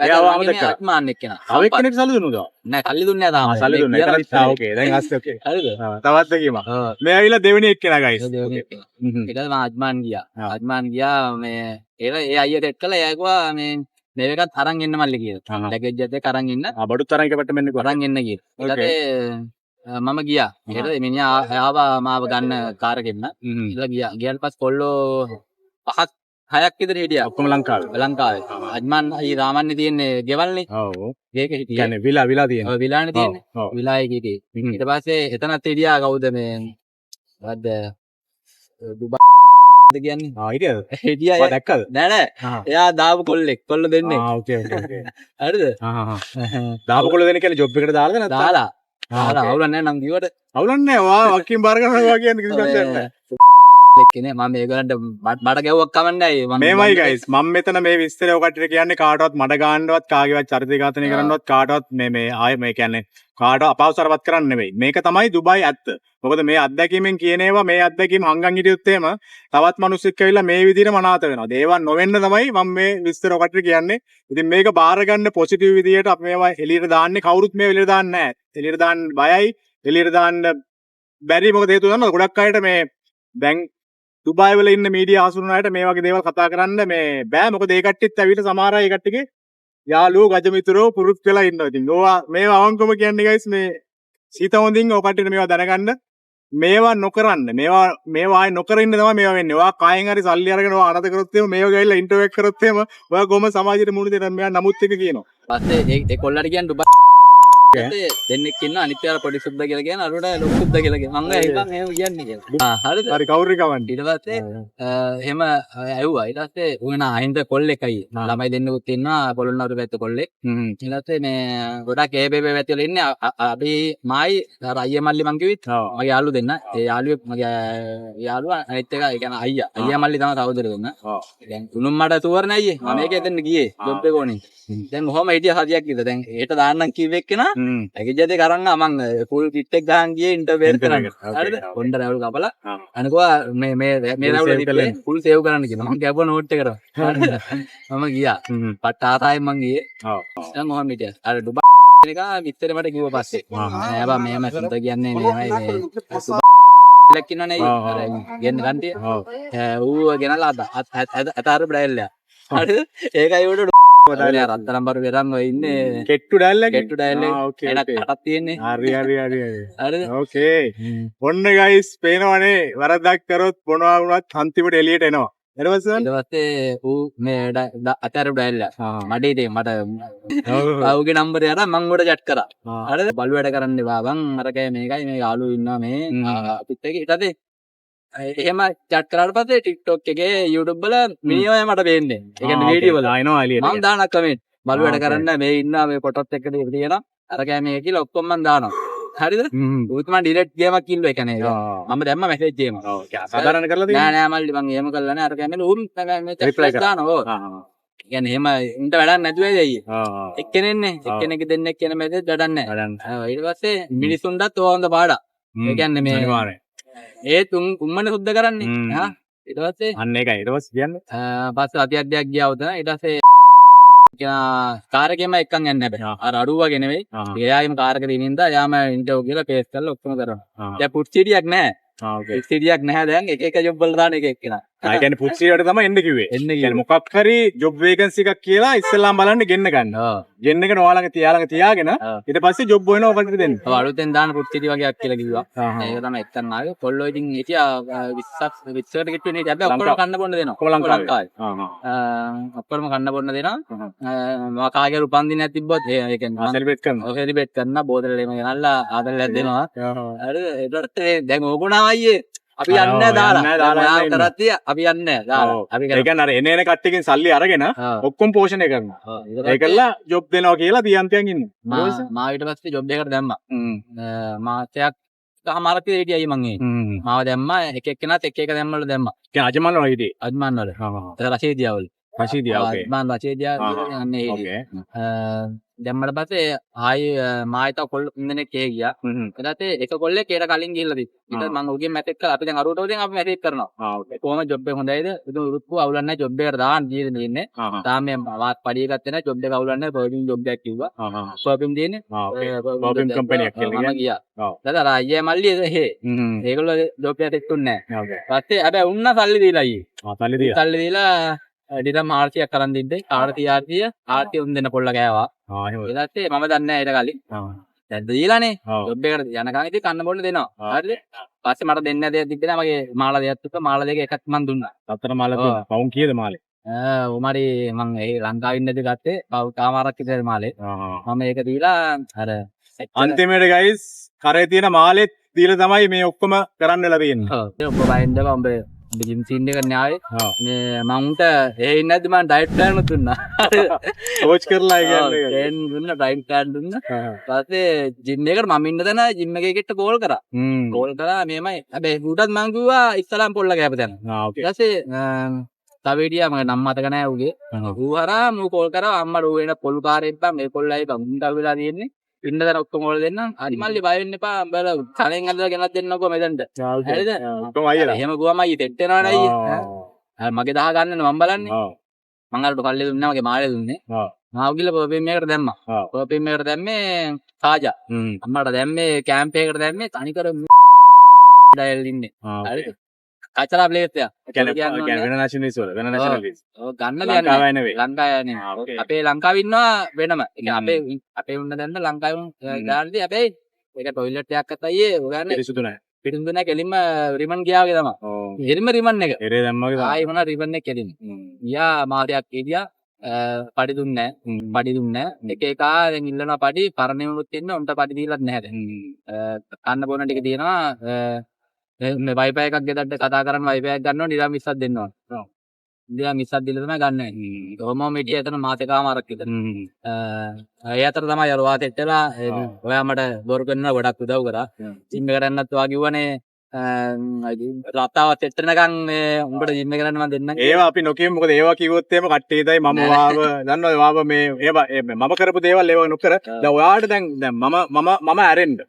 එයාව අමතක කරා. අජ්මාන් එක්කෙනා. තව එක්කෙනෙක් සල්ලි දුන්නුද? නෑ සල්ලි දුන්නේ නෑ තාම. ආ සල්ලි මේ දුන්නේ. කියලා එතන විතරයි. ඕකේ. දැන් අස්සේ ඕකේ. හරිද? තවත් එකීමක්. ඔව්. මේ ඇවිල්ලා දෙවෙනි එක්කෙනා ගයිස්. ඒක දෙවෙනි එක්කෙනා. ඊට පස්සේ මම අජ්මාන් ගියා. අජ්මාන් ගියා මේ ඒ අයියා සෙට් කළා. එයා කිව්වා මේ මේ එකත් අරන් එන්න මල්ලි කියලා. ලැගේජ් එකත් එක්ක අරන් එන්න. ආ බඩුත් අරන් එකපැත්ත මෙන්න කිව්වා. අරන් එන්න කියලා. ඊට පස්සේ මම ගියා. ඊට පස්සේ මිනිහා ආවා මාව ගන්න කාර් එකෙන්ම. ඊට ගියා. ගියාට පස්සේ කොල්ලෝ පහක් හයක් විතර හිටියා. ඔක්කොම ලංකාවේ. ලංකාවේ. අජ්මාන් අයියේ සාමාන්‍ය තියෙන්නේ ගෙවල්නේ. ඔව්. ගේක හිටියේ. කියන්නේ විලා විලා තියෙන්නේ. ඔව් විලානේ තියෙන්නේ. ඔව්. විලා එකේ හිටියේ. ඊට පස්සේ එතනත් හිටියා කවුද මේ මොකද්ද දුබායිද කියන්නේ? ආ හිටියද? හිටියා ඔයා එයා. දැක්කද? නෑ නෑ. එයා දාපු කොල්ලෙක්. කොල්ල දෙන්නෙක්. ආ ඕකේ ඕකේ ඕකේ. හරිද? ආ ආ. දාපු කොල්ල දෙන්න කියන්නේ ජොබ් එකට දාලාද නැත්නම්? දාලා. දාලා අවුලක් නෑ නම් කිව්වට. අවුලක් නෑ. ඔයා වකින් බාර ගන්නවා ඔයා කියන්නේ කිසි ප්‍රශ්නයක් නෑ. එක්කනේ මම මේගොල්ලන්ට මට ගැව්වක් කමන්නේ නෑ. මම මේමයි ගයිස් මම මෙතන මේ විස්තරය ඔය කට්ටියට කියන්නේ කාටවත් මඩ ගන්නවත් කාගේවත් චරිත ඝාතනය කරන්නවත් කාටවත් මේ මේ ආයේ මේ කියන්නේ කාටවත් අපහසුතාවපත් කරන්න නෙවෙයි. මේක තමයි දුබායි ඇත්ත. මොකද මේ අත්දැකීමෙන් කියන ඒවා මේ අත්දැකීම් හංගන් හිටියොත් එහෙම තවත් මිනිස්සුක් ඇවිල්ලා මේ විදිහටම අනාථ වෙනවා. ඒවා නොවෙන්න තමයි මම මේ විස්තර ඔය කට්ටියට කියන්නේ. ඉතින් මේක බාර ගන්න පොසිටිව් විදිහට අපි මේවා එළියට දාන්නේ කවුරුත් මේවා එළියට දාන්නේ නැහැ. එළියට දාන්න බයයි. එළියට දාන්න බැරි මොකද හේතුව දන්නවද? ගොඩක් අයට මේ දැන් දුබායි වල ඉන්න මීඩියා හසුරුවන අයට මේ වගේ දේවල් කතා කරන්න මේ බෑ. මොකද ඒ කට්ටියත් ඇවිල්ලා සමහර අය ඒ කට්ටියගේ යාළුවෝ ගජමිතුරෝ පුරුත් වෙලා ඉන්නවා. ඉතින් ඕවා මේවා අවංකවම කියන්නේ ගයිස් මේ සීත හොඳින් ඔය කට්ටියට මේවා දැනගන්න මේවා නොකරන්න මේවා මේවා ආයේ නොකර ඉන්න තමයි මේවා වෙන්නේ. ඔයා කායෙන් හරි සල්ලි අරගෙන ඔයා අනත කරොත් එහෙම මේවා ගිහිල්ලා ඉන්ටර්වැක් කරොත් එහෙම ඔයා කොහොම සමාජයට මුහුණ දෙන්නේ? මෙයා නමුත් එක කියනවා. පස්සේ ඒ කොල්ලට කියන්නේ ඩුබායි දෙන්නෙක් ඉන්නවා අනිත් අය පොඩි සුද්දා කියලා කියන අරුට ලොකු සුද්දා කියලා කියන. මං හිතන් එහෙම කියන්නේ කියලා. ආ හරිද? හරි කවුරු කවන්නේ. ඊට පස්සේ එහෙම ඇහුවා. ඊට පස්සේ ඌ නා අහින්ද කොල්ලෙක් අයියේ. ළමයි දෙන්නෙකුත් ඉන්නවා පොළොන්නරු පැත්තේ කොල්ලෙක්. ඊට පස්සේ මේ ගොඩක් ඒ බේ පැත්තේ වල ඉන්නේ අපි මායි අර අයියා මල්ලි මං කිව්වෙත් මගේ යාළුවෝ දෙන්න. ඒ යාළුවෙක් මගේ යාළුවා අනිත් එක ඒ කියන්නේ අයියා. අයියා මල්ලි තමයි සහෝදර දෙන්න. දැන් තුනුම් මට තුවරනේ අයියේ. මම ඒකේ එතන ගියේ ජොබ් එක ඕනේ. දැන් ඔහොම හිටියා සතියක් විතර. දැන් ඒට දාන්නම් කිව්ව එක්කෙනා ලැගේජ් එකේ අරන් ආ මං ෆුල් කිට් එක ගහන් ගියේ ඉන්ටර්වයුව එක කරන්න. හරිද? කොණ්ඩ රැවුල් කපලා අනකවා මේ මේ මේ රැවුල තිබ්බේ ෆුල් සේව් කරන්න කියලා. මං ගැහුවා නෝට් එකට. හරිද? මම ගියා. පට්ට ආසාවෙන් මං ගියේ. දැන් ඔහොම හිටියා. අර ඩුබායි එක විස්තර මට කිව්වා පස්සේ. නෑ බා මෙහෙම සුද්ද කියන්නේ මෙහෙමයි මේ ලක් ඉන්නවනේ අර ගෙන්න කන්ටිය. ඌ ගෙනලා අත අර බ්‍රයිල්ලා. හරිද? ඒකයි ඌට රත්තරන් බරු වෙරන් ඔය ඉන්නේ කෙට්ටු ඩයල් එක. කෙට්ටු ඩයල් එක. එන කටක් තියෙන්නේ. හරි හරි හරි හරි. හරිද? ඕකේ. ඔන්න ගයිස් පේනවනේ වරදක් කරොත් මොනවා වුණත් අන්තිමට එළියට එනවා. ඊට පස්සේ ඊට පස්සේ ඌ මේ අතර ඩයල් එක. මට ඉතින් මට ඌගේ නම්බරය අරන් මං උඩ චැට් කරා. හරිද? බලු වැඩ කරන්න එපා බං. අරකයි මේකයි මේ යාළුවෝ ඉන්නවා මේ අපිත් එක්ක. ඊට පස්සේ එහෙම චැට් කරාට පස්සේ TikTok එකේ YouTube වල මිනිහෝ මට පේන්නේ. ඒ කියන්නේ වීඩියෝ වල. ආ එනවා එළියට. මං දාන කමෙන්ට්. බලු වැඩ කරන්න මේ ඉන්නවා මේ පොටත් එක්ක තියෙනවා. අරකයි මේක කියලා ඔක්කොම මං දානවා. හරිද? ඌත් මං ඩිලීට් ගේමක් ඉල්ලුවා. ඒ කියන්නේ මම දැම්ම මැසේජ් එහෙම. ඔව්. සාධාරණ කරලා තියෙන්නේ. නෑ නෑ මල්ලි මං එහෙම කරලා නෑ. අරකයි මේ ඌ මේ රිප්ලයි කරා. දානවා. ඔව්. ඒ කියන්නේ එහෙම උන්ට වැඩක් නැතුව ඇයි අයියේ. එක්කෙනෙන්නේ. එක්කෙනෙක් දෙන්නෙක් කියන මැසේජ් වැඩක් නෑ. වැඩක් නෑ. ඊට පස්සේ මිනිසුන්ටත් ඕවා හොඳ පාඩම්. ඒ කියන්නේ මේ අනිවාර්යෙන්. ඒ තුන් උම්මනේ සුද්ධ කරන්නේ. ආ ඊට පස්සේ අන්න ඒකයි. ඊට පස්සේ කියන්නේ පස්සේ අතියක් දෙයක් ගියා උතන. ඊට පස්සේ කාර් එකේම එක්කන් යන්නේ හැබැයි. අර අඩුව වගේ නෙවෙයි. එයාගේම කාර් එක තියෙන හින්දා එයාම ඉන්ටර්වයුව කියලා පේස් කරලා ඔක්කොම කරනවා. දැන් පුට් සිටියක් නැහැ. ඕකේ. පුට් සිටියක් නැහැ දැන් එක එක ජොබ් වල දාන එක එක්කෙනා. ඒ කියන්නේ පුත්‍රියට තමයි එන්න කිව්වේ. එන්න ඒ කිව්වේ. කියන්නේ මොකක් හරි ජොබ් වේකන්සි එකක් කියලා ඉස්සෙල්ලාම බලන්න ගෙන්න ගන්න. ඔව්. ගෙන්නගෙන ඔයා ළඟ තියා ළඟ තියාගෙන ඔව්. ඊට පස්සේ ජොබ් හොයනවා ඔකට දෙන්න. ඔව්, අලුතෙන් දාන පුත්‍රිය වගේක් කියලා කිව්වා. ඒක තමයි එක්කන් ආවේ. කොල්ලෝ ඉතින් හිටියා 20ක් 20කට කිට්ටු වෙන හිටියා. හැබැයි ඔක්කොම ලංකාව. කන්න බොන්න දෙනවා. ඔක්කොම ලංකාවේ. ලංකාවේ. ඔක්කොම කන්න බොන්න දෙනවා. මම කාගේ උපන්දිනයක් තිබ්බොත් ඒ කියන්නේ මං සෙලිබ්‍රේට් කරනවා. ඔව් සෙලිබ්‍රේට් කරනවා. බෝතල් එහෙම ගෙනල්ලා ආදරයක් දෙනවා. හරිද? ඒකට දැන් ඕගොනා අයියේ අපි ආ, යන්නේ ඔව්, නැහැ දාලා. යන්නේ නැහැ දාලා දැන් ඔයා යන්න ඉන්න. කරත් අපි යන්නේ නැහැ දාලා. ඔව්. අපි ඒ කරා. කියන්නේ අර එන එන කට්ටියකින් සල්ලි අරගෙන ඔව්. ඔක්කොම පෝෂණය කරනවා. ඔව්. ඊට ඒ පස්සේ කළා ජොබ් දෙනවා කියලා තියන් තියන් ඉන්නවා. මා ඊට පස්සේ ජොබ් එකකට දැම්මා. මාසයක් හමාරක් විතර හිටියා අයියේ මං ඒ. මාව දැම්මා එක එක්කෙනාත් එක එක දැම්මවල දැම්මා. කියන්නේ අජමන් වල හිටියේ. අජ්මාන් වල. ඒක රෂීදියා වල. රෂීදියා ඕකේ. අජ්මාන් රෂීදියා කියලා යන්නේ හිටියේ. ඕකේ. දැම්මට පස්සේ ආයි මායි තව කොල්ල තුන් දෙනෙක් ඒ ගියා. ඊට පස්සේ එක කොල්ලෙක් ඊට කලින් ගිහිල්ලා තිබ්බා. ඊට පස්සේ මං ඌගෙන් මැසේජ් කරා. අපි දැන් අරුවට උදෙන් අපි මැසේජ් කරනවා. ඕකේ. කොහොම ජොබ් එක හොඳයිද? ඉතින් උරුත් කිව්වා අවුලක් නැහැ ජොබ් එකට දාන්න දීලා දෙන්නේ. තාම මේ මාත් පඩි එකක් දෙනවා ජොබ් එක අවුලක් නැහැ පර්ෆියුම් ජොබ් එකක් කිව්වා. පර්ෆියුම් තියෙන්නේ. ඕකේ. පර්ෆියුම් පර්ෆියුම් ජොබ් එකක් කම්පැනි එකක් කිව්වා. කියලා මම ගියා. ඔව්. ඊට අර අයියා මල්ලි එහෙ. ඒගොල්ලෝ ජොබ් එකට එක්කුන්නේ නැහැ. ඕකේ. පස්සේ හැබැයි උන්න සල්ලි දීලා අයියේ. සල්ලි දීලා. සල්ලි දීලා ඩිරම් 400ක් අරන් තිබ්බේ. 400 400 400 උන් දෙන්න පොල්ල කෑවා. එහෙම. ඊට පස්සේ මම දන්නේ නැහැ ඊට කලින්. දැන් දීලානේ. ඔව්. ජොබ් එකට යනකන් ඉතින් කන්න බොන්න දෙනවා. හරිද? පස්සේ මට දෙන්න දෙයක් තිබ්බේ නෑ. මගේ මාලා දෙයක් තිබ්බා. මාලා දෙක එකක් මං දුන්නා. සතර මාල දුන්නා. පවුන් කීයද මාලේ? උමාරි මං ඒ ලංකාවේ ඉන්නදී ගත්තේ පව් කාමාරක් විතර මාලේ. මම ඒක දීලා අර අන්තිමේට ගයිස් කරේ තියෙන මාලෙත් දීලා තමයි මේ ඔක්කොම කරන්න වෙලා තියෙන්නේ. ඔව්. ඉතින් ඔබ බයෙන් දවා උඹ ජිම් සීන් එක න්යායේ. මේ මං උන්ට ඒ ඉන්නේ නැද්දි මං ඩයට් ප්ලෑන් උත් දුන්නා. කෝච් කරලා ඒ කියන්නේ. ට්‍රේන් දුන්නා ඩයට් ප්ලෑන් දුන්නා. පස්සේ ජිම් එකට මම ඉන්න තැන ජිම් එකේ කෙට්ට කෝල් කරා. කෝල් කරා මෙහෙමයි. හැබැයි ඌටත් මං කිව්වා ඉස්සලාම පොල්ල කෑප තැන. ඕකේ. ඊට පස්සේ තව හිටියා මගේ නම් මතක නෑ ඌගේ. ඌ හරහා මූ කෝල් කරා අම්මා ඌ එන පොල් කාරයෙක් බං මේ කොල්ලයි බං උන්ට අහුවෙලා තියෙන්නේ. ඉන්න තැන ඔක්කොම ඔයාලා දෙන්නම්. හරි මල්ලි බය වෙන්න එපා. උඹලා කලෙන් අදලා ගෙනත් දෙන්නකෝ මෙතනට. හරිද? ඔක්කොම අයියලා. එහෙම ගුවම අයියේ සෙට් වෙනවනේ අයියේ. ඈ මගේ දහ ගන්නනේ මං බලන්නේ. මං අරට කල්ලි දුන්නා මගේ මාළේ දුන්නේ. මාව ගිහලා පර්ෆියුම් එකකට දැම්මා. පර්ෆියුම් එකට දැම්මේ තාජා. අම්මට දැම්මේ කැම්ප් එකකට දැම්මේ තනිකර ඩයල් ඉන්නේ. හරිද? කචරා ප්ලේස් එකක්. කියන්නේ වෙන නැෂනලිස් වල වෙන නැෂනලිස්. ඔව් ගන්න දෙයක් නෑ. ලංකාවේ නෙවෙයි. ලංකාවේ නෙවෙයි. අපේ ලංකාවේ ඉන්නවා වෙනම. ඒ කියන්නේ අපේ උන්න දැන්න ලංකාවේ උන් ගානදී හැබැයි ඒක ටොයිලට් එකක් අත අයියේ ඔය ගන්න පිරිසුදු නෑ. පිරිසුදු නෑ කෙලින්ම රිමන් ගියා වගේ තමයි. ඔව්. කෙලින්ම රිමන් එක. එරේ දැම්මා වගේ තමයි. ආයි මොනවා රිමන් එක කෙලින්ම. ගියා මාසයක් හිටියා. පඩි දුන්නේ නෑ. පඩි දුන්නේ නෑ. එක එකා දැන් ඉල්ලනවා පඩි පරණ උනුත් ඉන්න උන්ට පඩි දීලත් නැහැ දැන්. කන්න බොන ටික තියෙනවා. මේ වයිෆයි එකක් ගෙදරට කතා කරන්න වයිෆයි එකක් ගන්න ඕන ඩිරම් 20ක් දෙන්න ඕන. ඔව්. ඩිරම් 20ක් දීලා තමයි ගන්න වෙන්නේ. කොහොමම හිටියා එතන මාසෙකමාරක් විතර. ඒ අතර තමයි අර ඔයා සෙට් වෙලා ඔයා මට බොරු කරනවා ගොඩක් උදව් කරා. ජිම් එකට යන්නත් ඔයා කිව්වනේ රතාව සෙට් වෙනකන් මේ උඹට ජිම් එක කරන්න මං දෙන්නම් කියලා. ඒවා අපි නොකියමු මොකද ඒවා කිව්වොත් එහෙම කට්ටිය හිතයි මම ඔයාව දන්නවද ඔයාව මේ ඒවා මම කරපු දේවල් ඒවා නොකර දැන් ඔයාට දැන් දැන් මම මම මම ඇරෙන්න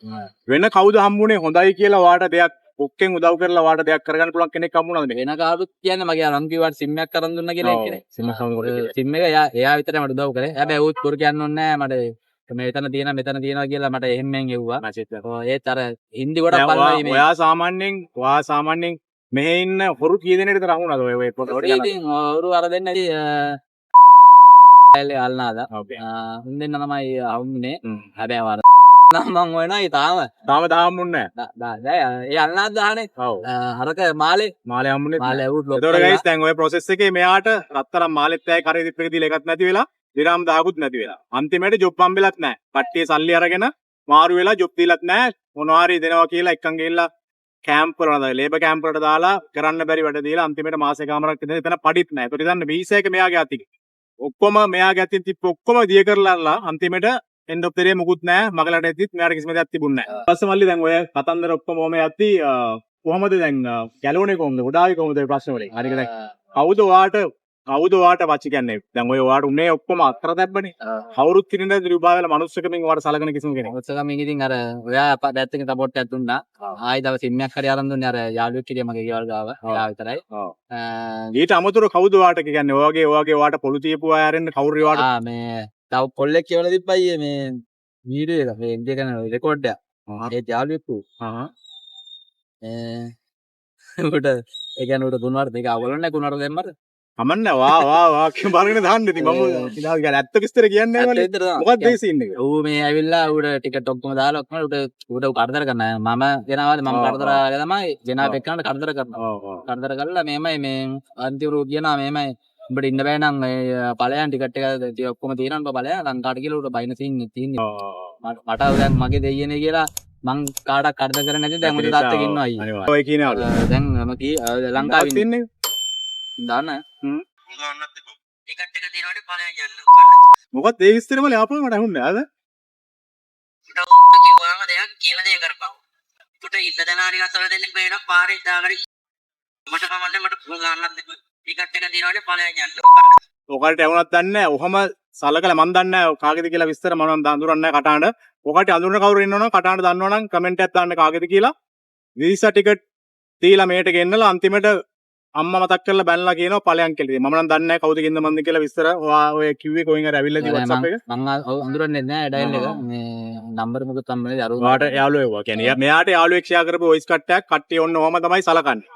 වෙන කවුද හම්බුනේ හොඳයි කියලා ඔයාට දෙයක් ඔක්කෙන් උදව් කරලා ඔයාට දෙයක් කරගන්න පුළුවන් කෙනෙක් හම්බුණාද මේ? වෙන කවුරුත් කියන්නේ මගේ අර මං කිව්වට සිම් එකක් අරන් දුන්නා කියලා එක්කෙනෙක්. සිම් එකක් හම්බුනේ. සිම් එක එයා විතරයි මට උදව් කරේ. හැබැයි ඌත් බොරු කියන්න ඕනේ නෑ මට මෙතන තියෙනවා මෙතන තියෙනවා කියලා මට එහෙම්මෙන් එව්වා. මැසේජ් එකක්. ඔව් ඒත් අර හින්දි ගොඩක් බලනවා මේ. ඔයා සාමාන්‍යයෙන් මෙහෙ ඉන්න හොරු කී දෙනෙක්ද විතර හම්බුණාද ඔය ඔය පොත හොරු ඉතින් හොරු අර දෙන්න ඉතින් ඇල්ලේ අල්නාදා. උන් දෙන්න තමයි හම්බුනේ. හැබැයි අර නම් මං හොයනවා ඒ තාම. තාම දාහම්බුන්නේ නෑ. නෑ ඒ අල්නාද දාහනේ. ඔව්. අරක මාලේ. මාලේ හම්බුනේ. මාලේ ඇවුත් ලොක්. එතකොට ගයිස් දැන් ඔය ප්‍රොසෙස් එකේ මෙයාට රත්තරන් මාලෙත් ඇයි කරේ දිප් එක දීලා එකක් නැති වෙලා දිරාම් 10කුත් නැති වෙලා. අන්තිමට ජොබ් හම්බෙලත් නෑ. කට්ටිය සල්ලි අරගෙන මාරු වෙලා ජොබ් දීලත් නෑ. මොනවා හරි දෙනවා කියලා එක්කන් ගිහිල්ලා කැම්ප් වල දාලා ලේබර් කැම්ප් වලට දාලා කරන්න බැරි වැඩ දීලා අන්තිමට මාසෙකමාරක් ඉඳන් එතන පඩිත් නෑ. ඒතකොට හිතන්න වීසා එක මෙයාගේ අතින්. ඔක්කොම මෙයාගේ අතින් තිබ්බ ඔක්කොම දිය කරලා අන්තිමට end of the day මුකුත් නෑ. මගලට එද්දිත් මෙයාට කිසිම දෙයක් තිබුණේ නෑ. ඊපස්සේ මල්ලි දැන් ඔය කතන්දර ඔක්කොම ඔහම යද්දි කොහමද දැන් ගැලවුනේ කොහොමද? ගොඩායි කොහොමද ඔය ප්‍රශ්න වලින්? හරිද දැන් කවුද ඔයාට වචි කියන්නේ? දැන් ඔය ඔයාට උනේ ඔක්කොම අතර තැබ්බනේ. කවුරුත් හිටියේ නැද්ද රුබා වෙලා මනුස්සකමින් ඔයාට සලකන කිසිම කෙනෙක්? මනුස්සකමින් ඉතින් අර ඔයා පැත්තකින් සපෝට් එකක් දුන්නා. ආයි තව සිම් එකක් හරි අරන් දුන්නේ අර යාළුවෙක් හිටියා මගේ ගෙවල් ගාව. එයා විතරයි. ඊට අමතරව කවුද ඔයාට කියන්නේ? ඔයාගේ ඔයාට පොළු තියපු අය ආරෙන්න කවුරු ඔයාට? මේ තව කොල්ලෙක් කියවලා තිබ්බා අයියේ මේ වීඩියෝ එක මේ ඉන්දියා කරන රෙකෝඩ් එක. ඒ යාළුවෙක් ඌ. ඌට ඒ කියන්නේ උඩ කුණුවර දෙක අවුලන්නේ කුණුවර දැම්මට. කමන්නේ වා වා වා කියන බාරගෙන දාන්න. ඉතින් මම ඉතින් කියන්නේ ඇත්ත විස්තර කියන්නේ නැහැ මලේ. මොකක්ද ඒ සීන් එක? ඌ මේ ඇවිල්ලා ඌට ටිකට් ඔක්කොම දාලා ඔක්කොම ඌට ඌට කරදර කරනවා. මම ගෙනාවාද මම කරදර ආලා තමයි ගෙනාව එක්කනට කරදර කරනවා. කරදර කරලා මෙහෙමයි මේ අන්තිමට ඌ කියනවා මෙහෙමයි උඹට ඉන්න බෑ නම් ඒ ඵලයන් ටිකට් එක ඔක්කොම තියෙනවා උඹ ඵලයන් ලංකාවට කියලා ඌට බයින සීන් තියෙන්නේ. මට දැන් මගේ දෙයියනේ කියලා මං කාටවත් කරදර කරන්නේ නැති දැන් උඹ තාත්තක ඉන්නවා අයියේ. ඔය කියන යාළුවා. දැන් මම කී ලංකාවේ ඉන්නේ. දාන්න. ටිකට් එක තියෙනවනේ ඵලයන් යන්න. මොකක්ද ඒ විස්තරේ මලේ ආපහු මට ඇහුන්නේ නෑ. උට ඔත්තු කිව්වම දෙයක් කියලා දෙයක් කරපන්. උට ඉන්න දනා ටිකක් අතර දෙන්නෙක් පේනවා පාරේ දාගෙන මට කමන්නේ මට ගන්නත් දෙපා. ටිකට් එක තියෙනවනේ ඵලයන් යන්න. ඔකට ඇහුණත් දන්නේ නෑ. ඔහම සලකලා මන් දන්නේ නෑ කාගේද කියලා විස්තර මම නම් අඳුරන්නේ නෑ කටහඬ. ඔකට අඳුරන කවුරු ඉන්නවනම් කටහඬ දන්නවනම් කමෙන්ට් එකක් දාන්න කාගේද කියලා. වීසා ටිකට් දීලා මේට ගෙන්නලා අන්තිමට අම්මා මතක් කරලා බැනලා කියනවා ඵලයන් කියලා. ඉතින් මම නම් දන්නේ නෑ කවුද කියන්ද මන්ද කියලා විස්තර. ඔයා ඔය කිව්වේ කොහෙන් හරි ඇවිල්ලා දී WhatsApp එක. මං අඳුරන්නේ නෑ ඩයල් එක. මේ නම්බර් මොකද හම්බෙන්නේ දරුවෝ. ඔයාට යාළුවෝ එව්වා. කියන්නේ මෙයාට යාළුවෙක් ෂෙයා කරපු වොයිස් කට් එකක් කට්ටිය ඔන්න ඔහම තමයි සලකන්නේ.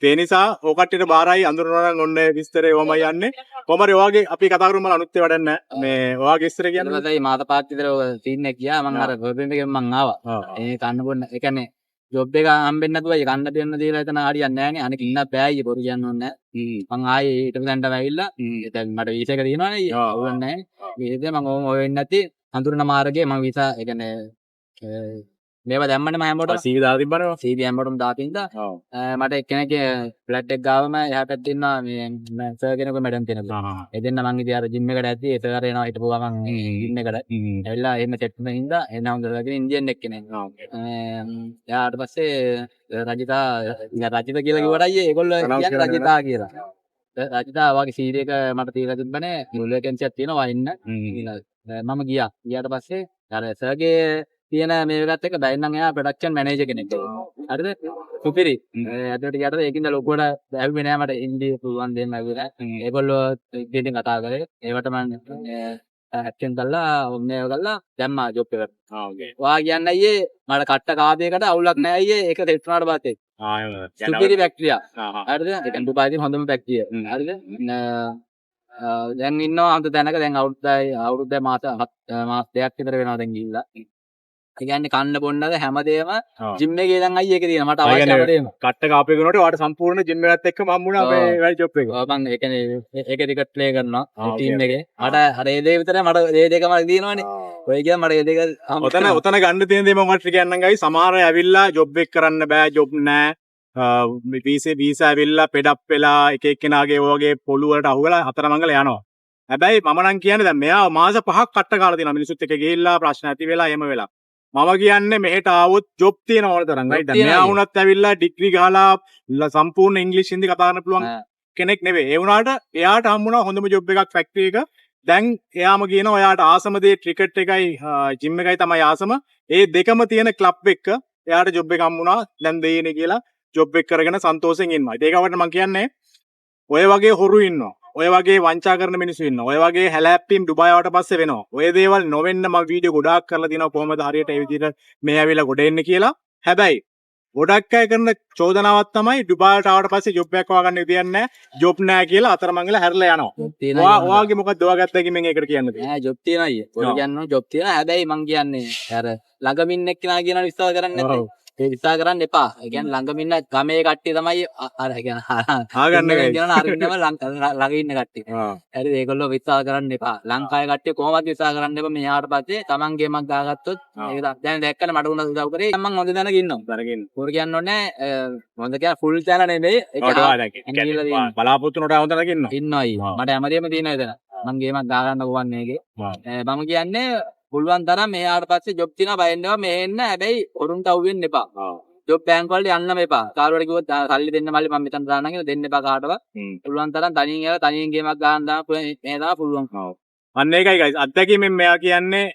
ඒ නිසා ඔය කට්ටියට බාරයි අඳුරනවා නම් ඔන්න විස්තරේ ඔහමයි යන්නේ. කොහොම හරි ඔයාගේ අපි කතා කරමු මල අනුත් ඒ වැඩක් නෑ. මේ ඔයාගේ විස්තරේ ඊට කියන්නේ. පස්සේ මාත පාත් විතර ඔය සීන් එක ගියා. මං අර පර්ෆියුම් එකෙන් මං ආවා. ඒ කන්න බොන්න ඒ කියන්නේ ජොබ් එක හම්බෙන්නේ නැතුව ඒ කන්න දෙන්න දීලා එතන හරියන්නේ නෑනේ. අනික ඉන්න බෑ අයියේ බොරු කියන්න ඕනේ නෑ. මං ආයේ ඊට පස්සෙන්ටම ඇවිල්ලා දැන් මට වීසා එක තියෙනවනේ අයියේ. අවුලක් නෑ. වීසා එක මං ඔහොම ඔය වෙන්නේ නැති අඳුරන මාර්ගයේ මං වීසා ඒ කියන්නේ මේවා දැම්මනේ මම හැමෝටම. CV දාලා තිබ්බනේ. CV හැමෝටම දාලා තින්දා මට එක්කෙනෙක්ගේ ෆ්ලැට් එක ගාවම එහා පැත්තේ ඉන්නවා මේ සර් කෙනෙකු මැඩම් කෙනෙකු. ඒ දෙන්න මං ඉතින් අර ජිම් එකට ඇද්දි ඒ සර් එනවා හිටපු ගමන් ජිම් එකට. ඇවිල්ලා එහෙම සෙට් වෙන හින්දා එන හොඳට ඉන්දියන් එක්කෙනෙක්. එයාට පස්සේ රජිතා රජිත කියලා කිව්වට අයියේ ඒගොල්ලෝ කියන්නේ රජිතා කියලා. රජිතා වගේ CV එක මට තියලා තිබ්බනේ මුල් වේකන්සියක් තියෙනවා එන්න කියලා. මම ගියා. ගියාට පස්සේ අර සර්ගේ තියෙන මේ එකත් එක්ක බැරි නම් එයා ප්‍රොඩක්ෂන් මැනේජර් කෙනෙක්. හරිද? සුපිරි. ඇතුළට ගියාට ඒකින්ද ලොකුවට ඇහුවේ නෑ මට හින්දි පුළුවන් දෙන්න ඇහුවේ නෑ. ඒගොල්ලෝ ඉතින් කතා කරේ. ඒවට මං ඇක්ෂන් කරලා ඔන්න ඒව කරලා දැම්මා ජොබ් එකට. ඔයා කියන්නේ අයියේ මට කට්ට කාපේකට අවුලක් නෑ අයියේ ඒක සෙට් වුණාට පස්සේ. සුපිරි ෆැක්ටරියක්. හරිද? ඒ කියන්නේ ඩුබායි තියෙන හොඳම ෆැක්ටරිය. හරිද? දැන් ඉන්නවා හොඳ තැනක. දැන් අවුරුද්දයි මාස මාස දෙකක් විතර වෙනවා දැන් ගිහිල්ලා. ඒ කියන්නේ කන්න බොන්නද හැමදේම ජිම් එකේ ඉඳන් අයියේ ඒක තියෙනවා. මට අවශ්‍ය හැමදේම. කට්ට කාපේ කරනකොට ඔයාට සම්පූර්ණ ජිම් එකත් එක්කම හම්බුණා අපේ වැඩි ජොබ් එක. ඔව් මං ඒ කියන්නේ ඒක ටිකට් ප්ලේ කරනවා ටීම් එකේ. මට අර ඒ දේ විතරයි මට ඒ දෙකම තියෙනවනේ. ඔය කියන්නේ මට ඒ දෙක ඔතන ඔතන ගන්න තියෙන දේ මම ඔයාලට කියන්නම් ගයි. සමහර අය ඇවිල්ලා ජොබ් එක කරන්න බෑ ජොබ් නෑ. මේ වීසා ඇවිල්ලා පෙඩප් වෙලා එක එක්කෙනාගේ ඔය වගේ පොළු වලට අහු වෙලා අතරමංගල යනවා. හැබැයි මම නම් කියන්නේ දැන් මෙයා මාස 5ක් කට්ට කාලා තියෙනවා මිනිස්සුත් එක්ක ගිහිල්ලා ප්‍රශ්න ඇති වෙලා එහෙම වෙලා. මම කියන්නේ මෙහෙට ආවොත් ජොබ් තියෙන ඕන තරම්. රයිට්. දැන් මෙයා වුණත් ඇවිල්ලා ඩිග්‍රී ගහලා සම්පූර්ණ ඉංග්‍රීසි හින්දි කතා කරන්න පුළුවන් කෙනෙක් නෙවෙයි. ඒ වුණාට එයාට හම්බුණා හොඳම ජොබ් එකක් ෆැක්ටරි එක. දැන් එයාම කියනවා එයාට ආසම දේ ක්‍රිකට් එකයි ජිම් එකයි තමයි ආසම. ඒ දෙකම තියෙන ක්ලබ් එක එයාට ජොබ් එක හම්බුණා. දැන් දෙයිනේ කියලා ජොබ් එක කරගෙන සන්තෝෂෙන් ඉන්නවා. ඉතින් ඒක වට මම කියන්නේ ඔය වගේ හොරු ඉන්නවා. ඔය වගේ වංචා කරන මිනිස්සු ඉන්නවා. ඔය වගේ හැලහැප්පීම් ඩුබායි ආවට පස්සේ වෙනවා. ඔය දේවල් නොවෙන්න මම වීඩියෝ ගොඩාක් කරලා තිනවා කොහොමද හරියට ඒ විදිහට මේ ඇවිල්ලා ගොඩ එන්නේ කියලා. හැබැයි ගොඩක් අය කරන චෝදනාවක් තමයි ඩුබායිට ආවට පස්සේ ජොබ් එකක් හොයාගන්න විදියක් නැහැ, ජොබ් නැහැ කියලා අතරමං වෙලා හැරිලා යනවා. ඔයාගේ මොකක්ද ඔයාගේ අත්දැකීමෙන් ඒකට කියන්න තියෙන්නේ? නෑ ජොබ් තියෙනවා අයියේ. පොඩි කියන්න ඕන ජොබ් තියෙනවා. හැබැයි මං කියන්නේ අර ළඟම ඉන්න එක්කෙනා කියනවා විශ්වාස කරන්නේ නැත්තේ. ඒ විශ්වාස කරන්න එපා. ඒ කියන්නේ ළඟම ඉන්න ගමේ කට්ටිය තමයි අර ඒ කියන්නේ ආගන්න එකයි. කියනවා අර ඉන්නම ළඟ ඉන්න කට්ටිය. හරිද? ඒගොල්ලෝ විශ්වාස කරන්න එපා. ලංකාවේ කට්ටිය කොහොමවත් විශ්වාස කරන්න එපා. මෙහාට පස්සේ තමන් ගේමක් ගහගත්තොත් ඒක දැන් දැක්කනේ මට උනත් උදව් කරේ. දැන් මං හොඳ තැනක ඉන්නවා. තැනක ඉන්නවා. පොර කියන්න ඕනේ හොඳ කියන්නේ ෆුල් තැන නෙමෙයි. ඒක බලාපොරොත්තු වුණාට හොඳ තැනක ඉන්නවා. ඉන්නවා අයියේ. මට හැමදේම තියෙනවා එතන. මං ගේමක් ගහ ගන්න කොහොමද මේකේ. මම කියන්නේ පුළුවන් තරම් මෙහාට පස්සේ ජොබ් තියෙනවා බය වෙන්න එපා. මෙහෙ එන්න හැබැයි හොරුන්ට අහු වෙන්න එපා. ජොබ් බැංක් වලට යන්නම එපා. කාරුවට කිව්වොත් සල්ලි දෙන්න මල්ලි මම මෙතන දාන්නම් කියලා දෙන්න එපා කාටවත්. පුළුවන් තරම් තනියෙන් යලා තනියෙන් ගේමක් ගහන්න දාන්න පුළුවන් මේ තමයි පුළුවන්. අන්න ඒකයි ගයිස්. අත්දැකීමෙන් මෙයා කියන්නේ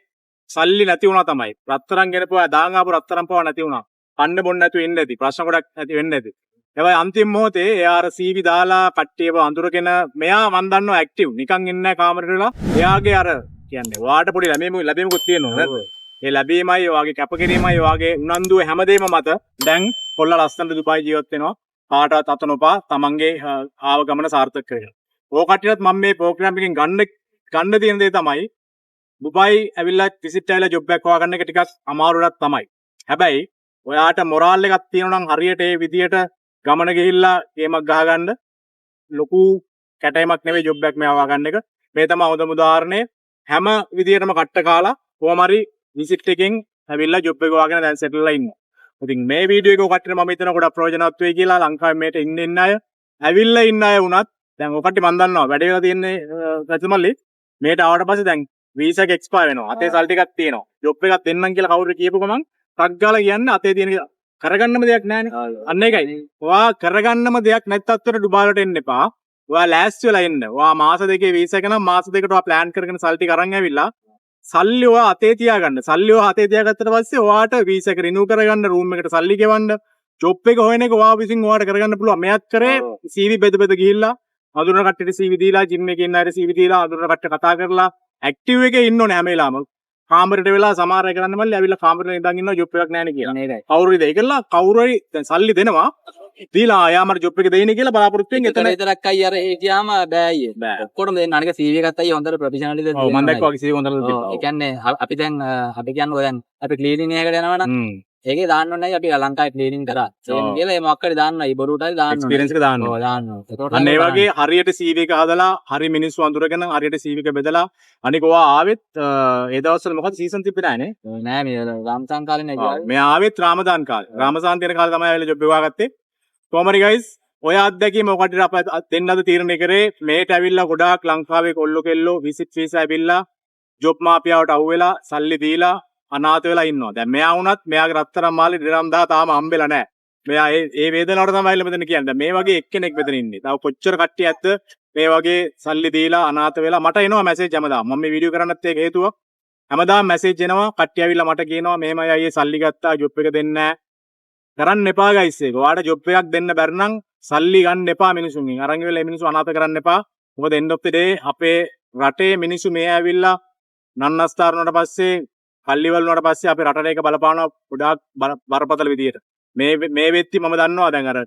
සල්ලි නැති වුණා තමයි. රත්තරන් ගෙනපුවා දාන් ආපු රත්තරන් පවා නැති වුණා. කන්න බොන්න නැතුව ඉන්න ඇති. ප්‍රශ්න ගොඩක් ඇති වෙන්න ඇති. හැබැයි අන්තිම මොහොතේ එයා අර CV දාලා කට්ටියව අඳුරගෙන මෙයා මන් දන්නවා ඇක්ටිව්. නිකන් ඉන්නේ නැහැ කාමරේට වෙලා. එයාගේ අර කියන්නේ ඔයාට පොඩි ලැබීමකුත් තියෙනවා නේද? ඒ ලැබීමයි ඔයාගේ කැපකිරීමයි ඔයාගේ උනන්දුව හැමදේම මත දැන් කොල්ලා ලස්සනට දුබායි ජීවත් වෙනවා. කාටවත් අත නොපා තමන්ගේ ආව ගමන සාර්ථක කරගන්න. ඔය කට්ටියටත් මම මේ ප්‍රෝග්‍රෑම් එකෙන් ගන්න ගන්න තියෙන දේ තමයි, දුබයි ඇවිල්ලා විසිට් ඇවිල්ලා ජොබ් එකක් හොයාගන්න එක ටිකක් අමාරුවක් තමයි. හැබැයි ඔයාට මොරාල් එකක් තියෙනවා නම් හරියට ඒ විදියට ගමන ගිහිල්ලා ගේමක් ගහගන්න, ලොකු කැටයමක් නෙවෙයි ජොබ් එකක් මෙයා හොයාගන්න එක. මේ තමයි හොඳම උදාහරණය. හැම විදියටම කට්ට කාලා කොහොම හරි විසිට් එකෙන් ඇවිල්ලා ජොබ් එක හොයාගෙන දැන් සෙටල් වෙලා ඉන්නවා. ඉතින් මේ වීඩියෝ එක ඔය කට්ටියට මම හිතනවා ගොඩක් ප්‍රයෝජනවත් වෙයි කියලා. ලංකාවේ මේට ඉන්න ඉන්න අය, ඇවිල්ලා ඉන්න අය වුණත් දැන් ඔය කට්ටිය මන් දන්නවා වැඩ වෙලා තියෙන්නේ රජු මල්ලි, මේට ආවට පස්සේ දැන් වීසා එක එක්ස්පයර් වෙනවා. අතේ සල්ලි ටිකක් තියෙනවා. ජොබ් එකක් දෙන්නම් කියලා කවුරු හරි කියපු ගමන් ටක් ගාලා කියන්නේ අතේ තියෙන කරගන්නම දෙයක් නෑනේ. අන්න ඒකයි. ඔයා කරගන්නම දෙයක් නැති තත්ත්වයට ඩුබායි වලට එන්න එපා. ඔයා ලෑස්ති වෙලා එන්න. ඔයා මාස 2 වීසා එක නම් මාස 2කට ඔයා ප්ලෑන් කරගෙන සල්ලි ටික අරන් ඇවිල්ලා සල්ලි ඔයා අතේ තියාගන්න. සල්ලි ඔයා අතේ තියාගත්තට පස්සේ ඔයාට වීසා එක රිනිව් කරගන්න, රූම් එකට සල්ලි ගෙවන්න, ජොබ් එක හොයන එක ඔයා විසින් ඔයාට කරගන්න පුළුවන්. මෙයත් කරේ CV බෙද බෙද ගිහිල්ලා අඳුරන කට්ටියට CV දීලා, ජිම් එකේ ඉන්න අයට CV දීලා, අඳුරන කට්ටිය කතා කරලා ඇක්ටිව් එකේ ඉන්න ඕනේ හැම වෙලාවම. කාමරේට වෙලා සමහර අය කරන්න මල්ලි ඇවිල්ලා කාමරේ ඉඳන් ඉන්නවා ජොබ් එකක් නැහැ නේ කියලා. අන්න ඒකයි. කවුරු හරි දෙයි කියලා, කවුරු හරි දැන් සල්ලි දෙනවා දීලා ආයා මට ජොබ් එක දෙයිනේ කියලා බලාපොරොත්තු වෙන එතන එතන විතරක් අයියා අර හිටියාම බෑ අයියේ. බෑ. ඔක්කොටම දෙන්න. අනික CV එකත් අයියේ හොඳට ප්‍රොෆෙෂනල් විදිහට ඔව්, මම දෙන්න දැක්කා වගේ CV හොඳට ඕනේ. තිබ්බා. ඔව්, ඒ කියන්නේ අපි දැන් අපි කියන්නේ දැන් අපි ක්ලීනින් එකකට යනවා නම් ඒකේ දාන්න ඕනේ අපි ලංකාවේ ක්ලීනින් කරා. එහෙම කියලා ඒ මොකක් හරි දාන්න ඕනේ. බොරුවට හරි දාන්න ඕනේ. එක්ස්පීරියන්ස් එක දාන්න ඔව්, ඕනේ. දාන්න ඕනේ. එතකොට අන්න ඒ තමයි වගේ හරියට CV එක හදලා, හරි මිනිස්සු අඳුරගෙන, හරියට CV එක බෙදලා. අනික ඔයා ආවෙත් ඒ දවස්වල මොකද සීසන් තිබ්බේ නෑනේ. බලන්න. නෑ, මේ රම්සාන් කාලේ නෑ. ඔව්, මේ ආවෙත් රාමදාන් කාලේ. රාමසාන් තියෙන කාලේ තමයි ආවිල්ලා ජොබ් එක හොයාගත්තේ. කොහොම හරි ගයිස්, ඔය අත්දැකීම ඔය කට්ටියට අප දෙන්න අද තීරණය කරේ. මේට ඇවිල්ලා ගොඩාක් ලංකාවේ කොල්ලෝ කෙල්ලෝ විසිට් වීසා ඇවිල්ලා ජොබ් මාෆියාවට අහු වෙලා සල්ලි දීලා අනාථ වෙලා ඉන්නවා. දැන් මෙයා වුණත් මෙයාගේ රත්තරන් මාලේ ඩිරම් 10 තාම හම්බෙලා නැහැ. මෙයා ඒ ඒ වේදනාවට තමයි ඇවිල්ලා මෙතන කියන්නේ. දැන් මේ වගේ එක්කෙනෙක් මෙතන ඉන්නේ. තව කොච්චර කට්ටිය ඇත්ද මේ වගේ සල්ලි දීලා අනාථ වෙලා. මට එනවා මැසේජ් හැමදාම. මම මේ වීඩියෝ කරන්නත් ඒක හේතුව. හැමදාම මැසේජ් එනවා. කට්ටිය ඇවිල්ලා මට කියනවා මෙහෙමයි අයියේ සල්ලි ගත්තා ජොබ් එක දෙන්නේ නැහැ. කරන්න එපා ගයිස් ඒක. ඔයාට ජොබ් එකක් දෙන්න බැරි නම් සල්ලි ගන්න එපා මිනිසුන්ගෙන්. අරන් ඉවරලා මේ මිනිස්සු අනාථ කරන්න එපා. මොකද end of the day අපේ රටේ මිනිස්සු මේ ඇවිල්ලා නන්නස්තාර වුණාට පස්සේ, කල්ලිවල වුණාට පස්සේ අපේ රටට ඒක බලපානවා ගොඩාක් බරපතල විදියට. මේ මේ වෙද්දි මම දන්නවා දැන් අර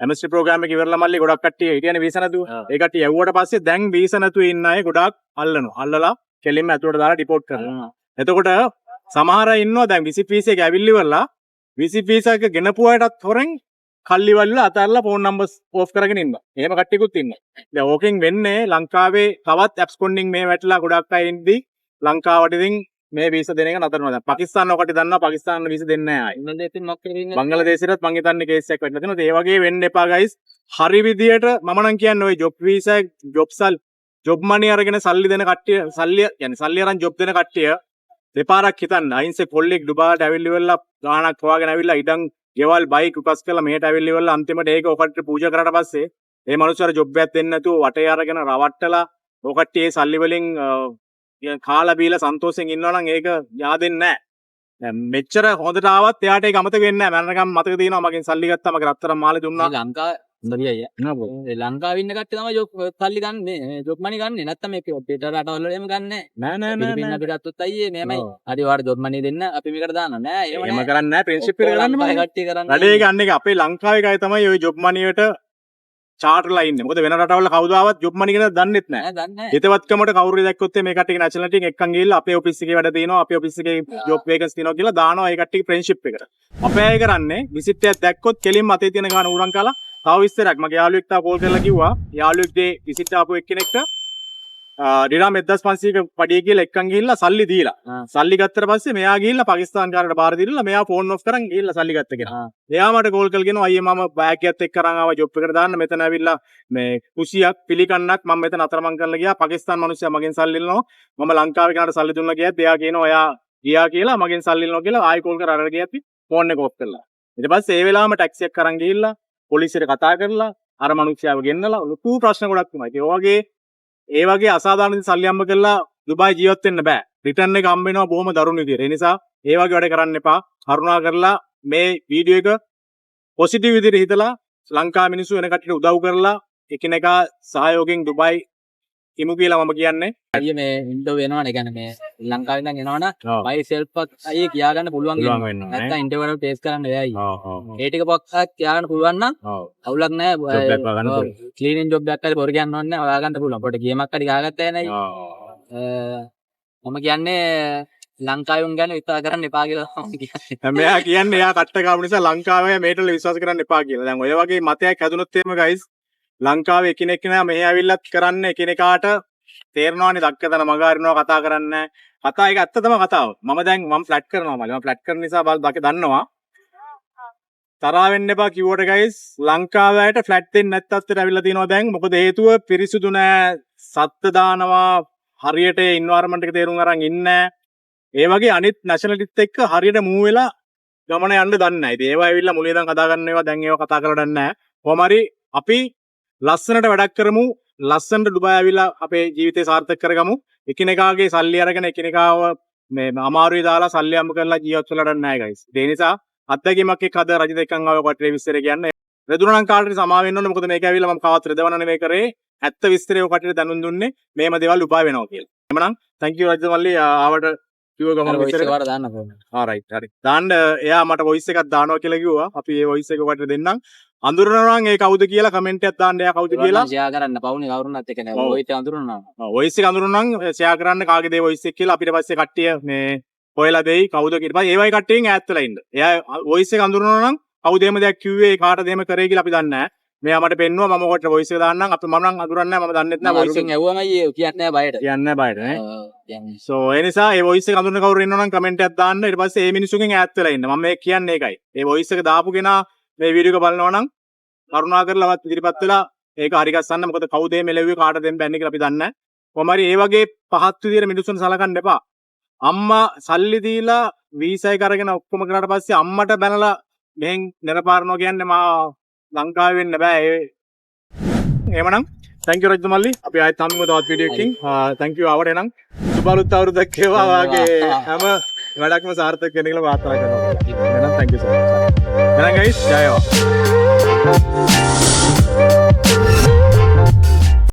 ඇම්නස්ටි ප්‍රෝග්‍රෑම් එක ඉවරලා මල්ලි ගොඩක් කට්ටිය හිටියනේ වීසා නැතුව. ඒ කට්ටිය යවුවට පස්සේ දැන් වීසා නැතුව ඉන්න අය ගොඩාක් අල්ලනවා. අල්ලලා කෙලින්ම ඇතුළට දාලා ඩිපෝට් කරනවා. එතකොට සමහර අය ඉන්නවා දැන් විසිට් වීසා එක ඇවිල්ලි ඉවරලා විසිට් වීසා එක ගෙනපු අයටත් හොරෙන් කල්ලි වල්ල අතහැරලා ෆෝන් නම්බර්ස් ඕෆ් කරගෙන ඉන්නවා. එහෙම කට්ටියකුත් ඉන්නවා. දැන් ඕකෙන් වෙන්නේ ලංකාවේ තවත් ඇබ්ස්කොන්ඩින් මේ වැටලා ගොඩක් අය ඉඳි ලංකාවට ඉතින් මේ වීසා දෙන එක නතර වෙනවා. දැන් පාකිස්තාන ඔය කට්ටිය දන්නවා පාකිස්තාන වීසා දෙන්නේ නැහැ ආයේ. බංග්ලාදේශෙත් මොකක් හරි ඉන්නේ. බංග්ලාදේශෙටත් මං හිතන්නේ කේස් එකක් වෙන්න තියෙනවා. ඒ වගේ වෙන්න එපා ගයිස්. හරි විදියට මම නම් කියන්නේ ඔය ජොබ් වීසා ජොබ් සල් ජොබ් මනි අරගෙන සල්ලි දෙන කට්ටිය, සල්ලි කියන්නේ සල්ලි අරන් ජොබ් දෙන කට්ටිය දෙපාරක් හිතන්න. අහිංසක කොල්ලෙක් ඩුබායට ඇවිල්ලි ඉවරලා ගාණක් හොයාගෙන ඇවිල්ලා ඉඩම් ගෙවල් බයික් උකස් කරලා මෙහෙට ඇවිල්ලි ඉවරලා අන්තිමට ඒක ඔය කට්ටියට පූජා කරාට පස්සේ ඒ මනුස්සයාට ජොබ් එකක් දෙන්න නැතුව වටේ අරගෙන රවට්ටලා ඔය කට්ටිය ඒ සල්ලි වලින් කාලා බීලා සන්තෝෂෙන් ඉන්නවා නම් ඒක yaadෙන්නේ නැහැ. දැන් මෙච්චර හොඳට ආවත් එයාට ඒක අමතක වෙන්නේ නැහැ. මරණකම් මතක තියෙනවා මගෙන් සල්ලි ගත්තා, මගේ රත්තරන් මාලේ දුන්නා. මේ ලංකාව හොඳ අයියා. ඒ ලංකාවේ ඉන්න කට්ටිය තමයි ජොබ් සල්ලි ගන්න, මේ ජොබ් මනි ගන්නෙ. නැත්තම් මේක පිට රටවල් වල එහෙම ගන්නෑ. නෑ නෑ නෑ පිලිපින් නෑ. අපි ගත්තොත් අයියේ මෙහෙමයි. ඔව්. හරි ඔයාලට ජොබ් මනි දෙන්න අපි මේකට දානවා. නෑ එහෙම එහෙම නෑ. කරන්නේ නෑ, ෆ්‍රෙන්ඩ්ෂිප් එක ඔක්කොම කරන්න ලංකාවේ බෑ. කට්ටිය කරන්නේ. වැඩේ ගන්න එක අපේ ලංකාවේ අය තමයි ඔය ජොබ් මනි වලට චාටර්ලා ඉන්නේ. මොකද වෙන රටවල කවුද ආවත් ජොබ් මනි ගැන දන්නෙත් නෑ. නෑ දන්නේ නෑ. හිතවත්කමට කවුරු හරි දැක්කොත් මේ කට්ටියගේ නැෂනැලිටි එකෙන් එක්කන් ගිහිල්ලා අපේ ඔෆිස් එකේ වැඩ තියෙනවා, අපේ ඔෆිස් එකේ ජොබ් වේකන්සි තියෙනවා කියලා දානවා ඒ කට්ටියගේ ෆ්‍රෙන්ඩ්ෂිප් එකට. අපේ අය කරන්නේ විසිට් එකක් දැක්කොත් කෙලින්ම අතේ තියෙන ගාන ඌරන් කාලා. තව විස්තරයක්, මගේ යාළුවෙක් තා කෝල් කරලා කිව්වා යාළුවෙක්ගේ විසිට් ආපු එක්කෙනෙක්ට ඩිරාම් 1500ක පඩිය කියලා එක්කන් ගිහිල්ලා සල්ලි දීලා. සල්ලි ගත්තට පස්සේ මෙයා ගිහිල්ලා පාකිස්තාන් කාරට බාර දීලා මෙයා ෆෝන් ඔෆ් කරන් ගිහිල්ලා සල්ලි ගත්ත කෙනා. එයා මට කෝල් කරලා කියනවා අයියේ මම බෑග් එකත් එක්ක අරන් ආවා ජොබ් එකට දාන්න, මෙතන ඇවිල්ලා මේ කුසියක් පිළිකන්නක් මම මෙතන අතරමං කරලා ගියා, පාකිස්තාන් මිනිස්සයා මගෙන් සල්ලි ඉල්ලනවා, මම ලංකාවේ කෙනාට සල්ලි දුන්නා කියද්දි එයා කියනවා ඔයා ගියා කියලා මගෙන් සල්ලි ඉල්ලනවා කියලා ආයි කෝල් කරලා අරගෙන ගියද්දි ෆෝන් එක ඔෆ් කරලා. ඊට පස්සේ ඒ වෙලාවම ටැක්සි එකක් අරන් ගිහිල්ලා පොලිසියට කතා කරලා අර මිනිස්සයාව ගෙන්නලා ලොකු ප්‍රශ්න ගොඩක් වුණා. ඉතින් ඒ වගේ අසාධාරණ විදිහට සල්ලි හම්බ කරලා දුබායි ජීවත් වෙන්න බෑ. රිටර්න් එක හම්බ වෙනවා බොහොම දරුණු විදිහට. ඒ නිසා ඒ වගේ වැඩ කරන්න එපා. කරුණා කරලා මේ වීඩියෝ එක පොසිටිව් විදිහට හිතලා ලංකා මිනිස්සු වෙන කට්ටියට උදව් කරලා එකිනෙකා සහයෝගයෙන් දුබායි ඉමු කියලා මම කියන්නේ. අයියේ මේ ඉන්ඩෝ වෙනවනේ. ඒ කියන්නේ මේ ලංකාවේ ඉඳන් එනවනම් ඔව්. මයි සෙල්ෆ් අයියේ කියා ගන්න පුළුවන් පුළුවන් වෙන්න ඕනේ. නැත්තම් ඉන්ටර්විව් වල ෆේස් කරන්න බෑ අයියේ. ඔව් ඔව් ඒ ටික පොක්කක් කියා ගන්න පුළුවන් නම් ඔව්. අවුලක් නෑ. ජොබ් එකක් හොයාගන්න පුළුවන්. ක්ලීනින් ජොබ් එකක් හරි පොර කියන්න ඕනේ නෑ, හොයාගන්න පුළුවන්. පොඩි ගේමක් හරි ගහගත්තා නෑ අයියේ. ඔව්. මම කියන්නේ ලංකාවේ උන් ගැන විශ්වාස කරන්න එපා කියලා මම කියන්නේ. දැන් මෙයා කියන්නේ එයා කට්ට කාපු නිසා ලංකාවේ මේටල විශ්වාස කරන්න එපා කියලා. දැන් ඔය වගේ මතයක් හැදුනොත් එහෙම ගයිස්, ලංකාවේ එකිනෙක කෙනා මෙහෙ ඇවිල්ලත් කරන්න එකිනෙකාට තේරෙනවානේ, දක්ක තන මග අරිනවා, කතා කරන්නේ. කතා ඒක ඇත්ත තමයි කතාව. මම දැන් මම ෆ්ලැට් කරනවා මල්ලි. මම ෆ්ලැට් කරන නිසා බල දක දන්නවා. තරහා වෙන්න එපා කිව්වට ගයිස්, ලංකාවේ අයට ෆ්ලැට් දෙන්නේ නැත් තත්ත්වයට ඇවිල්ලා තිනවා දැන්. මොකද හේතුව පිරිසිදු නෑ, සත්ත්ව දානවා, හරියට එන්වයරන්මන්ට් එක තේරුම් අරන් ඉන්නේ නෑ. ඒ වගේ අනිත් නැෂනලිටිත් එක්ක හරියට මූව් වෙලා ගමන යන්න දන්නේ නැහැ. ඉතින් ඒවා ඇවිල්ලා මුලින් ඉඳන් කතා කරන ඒවා දැන් ඒවා කතා කරලා දන්නේ නැහැ. කොහොම හරි අපි ලස්සනට වැඩක් කරමු. ලස්සනට ඩුබායි ඇවිල්ලා අපේ ජීවිතේ සාර්ථක කරගමු. එකිනෙකාගේ සල්ලි අරගෙන එකිනෙකාව මේ අමාරුවේ දාලා සල්ලි හම්බ කරලා ජීවත් වෙලා දන්නේ නැහැ ගයිස්. ඒ නිසා අත්දැකීමක් එක්ක අද රජිත එක්කන් ආව කටේ විස්තරය කියන්න. රෙදුණා නම් කාටද සමා වෙන්න ඕනේ. මොකද මේක ඇවිල්ලා මම කවත් රෙදවන්න නෙමෙයි කරේ. ඇත්ත විස්තරය ඔය කටට දැනුම් දුන්නේ. මේම දේවල් උපාය වෙනවා කියලා. එහෙමනම් thank you රජිත මල්ලි, ආවට කිව්ව අර ගමන් වොයිස් විස්තරේ. එක වාර දාන්න පුළුවන්. ආ රයිට්, හරි. දාන්න, එයා මට වොයිස් එකක් දානවා කියලා කිව්වා. අපි ඒ වොයිස් එක ඔයාලට දෙන්නම්. අඳුරනවා නම් ඒ කවුද කියලා කමෙන්ට් එකක් දාන්න, එයා කවුද කියලා. ෂෙයා කරන්න පවුනේ කවුරුන්වත් එක නෑ. ඔව්. වොයිස් එක අඳුරනවා. වොයිස් එක අඳුරනවා නම් ෂෙයා කරන්න කාගේද ඒ වොයිස් එක කියලා. අපිට පස්සේ කට්ටිය මේ හොයලා දෙයි කවුද කියලා. ඊට පස්සේ ඒ වගේ කට්ටියන් ඈත් වෙලා ඉන්න. එයා වොයිස් එක අඳුරනවා නම් කවුද එහෙම දෙයක් කිව්වේ, කාටද එහෙම කරේ කියලා අපි දන්නේ නෑ. මෙයා මට පෙන්නුවා, මම ඔකට වොයිස් එක දාන්නම්. අපි මම නම් අඳුරන්නේ නෑ, මම දන්නෙත් නෑ මම වොයිස් එක. අරුගෙන් ඇහුවම අයියේ කියන්නේ නෑ බයට. කියන්නේ නෑ බයට නේ. ඔව්, කියන්නේ. සෝ ඒ නිසා ඒ වොයිස් එක අඳුරන කවුරු ඉන්නව නම් කමෙන්ට් එකක් දාන්න. ඊට පස්සේ ඒ මිනිස්සුන්ගෙන් ඈත් වෙලා ඉන්න. මම මේ කියන්නේ ඒකයි. ඒ වොයිස් එක දාපු කෙනා මේ වීඩියෝ එක බලනවා නම් කරුණා කරලා වත් ඉදිරිපත් වෙලා ඒක හරි ගස්සන්න. මොකද කවුද මේ මෙලෙව්වේ, කාටද එම් බැන්නේ කියලා අපි දන්නේ නැහැ. කොහොම හරි ඒ වගේ පහත් විදියට මිනිස්සුන් සලකන්න එපා. අම්මා සල්ලි දීලා වීසා එක අරගෙන ඔක්කොම කරාට පස්සේ අම්මට බැනලා මෙහෙන් නිරපාරනවා කියන්නේ මා ලංකාවේ වෙන්න බෑ. ඒ එහෙමනම් thank you රජිත මල්ලි. අපි ආයෙත් හම්බෙමු තවත් වීඩියෝ එකකින්. Thank you ආවට. එහෙනම් සුබ අලුත් අවුරුද්දක් වේවා. ඔයාගේ හැම වැඩක්ම සාර්ථක වෙන්න කියලා ප්‍රාර්ථනා කරනවා. එහෙනම් thank you so much. එහෙනම් guys, ජය වේවා.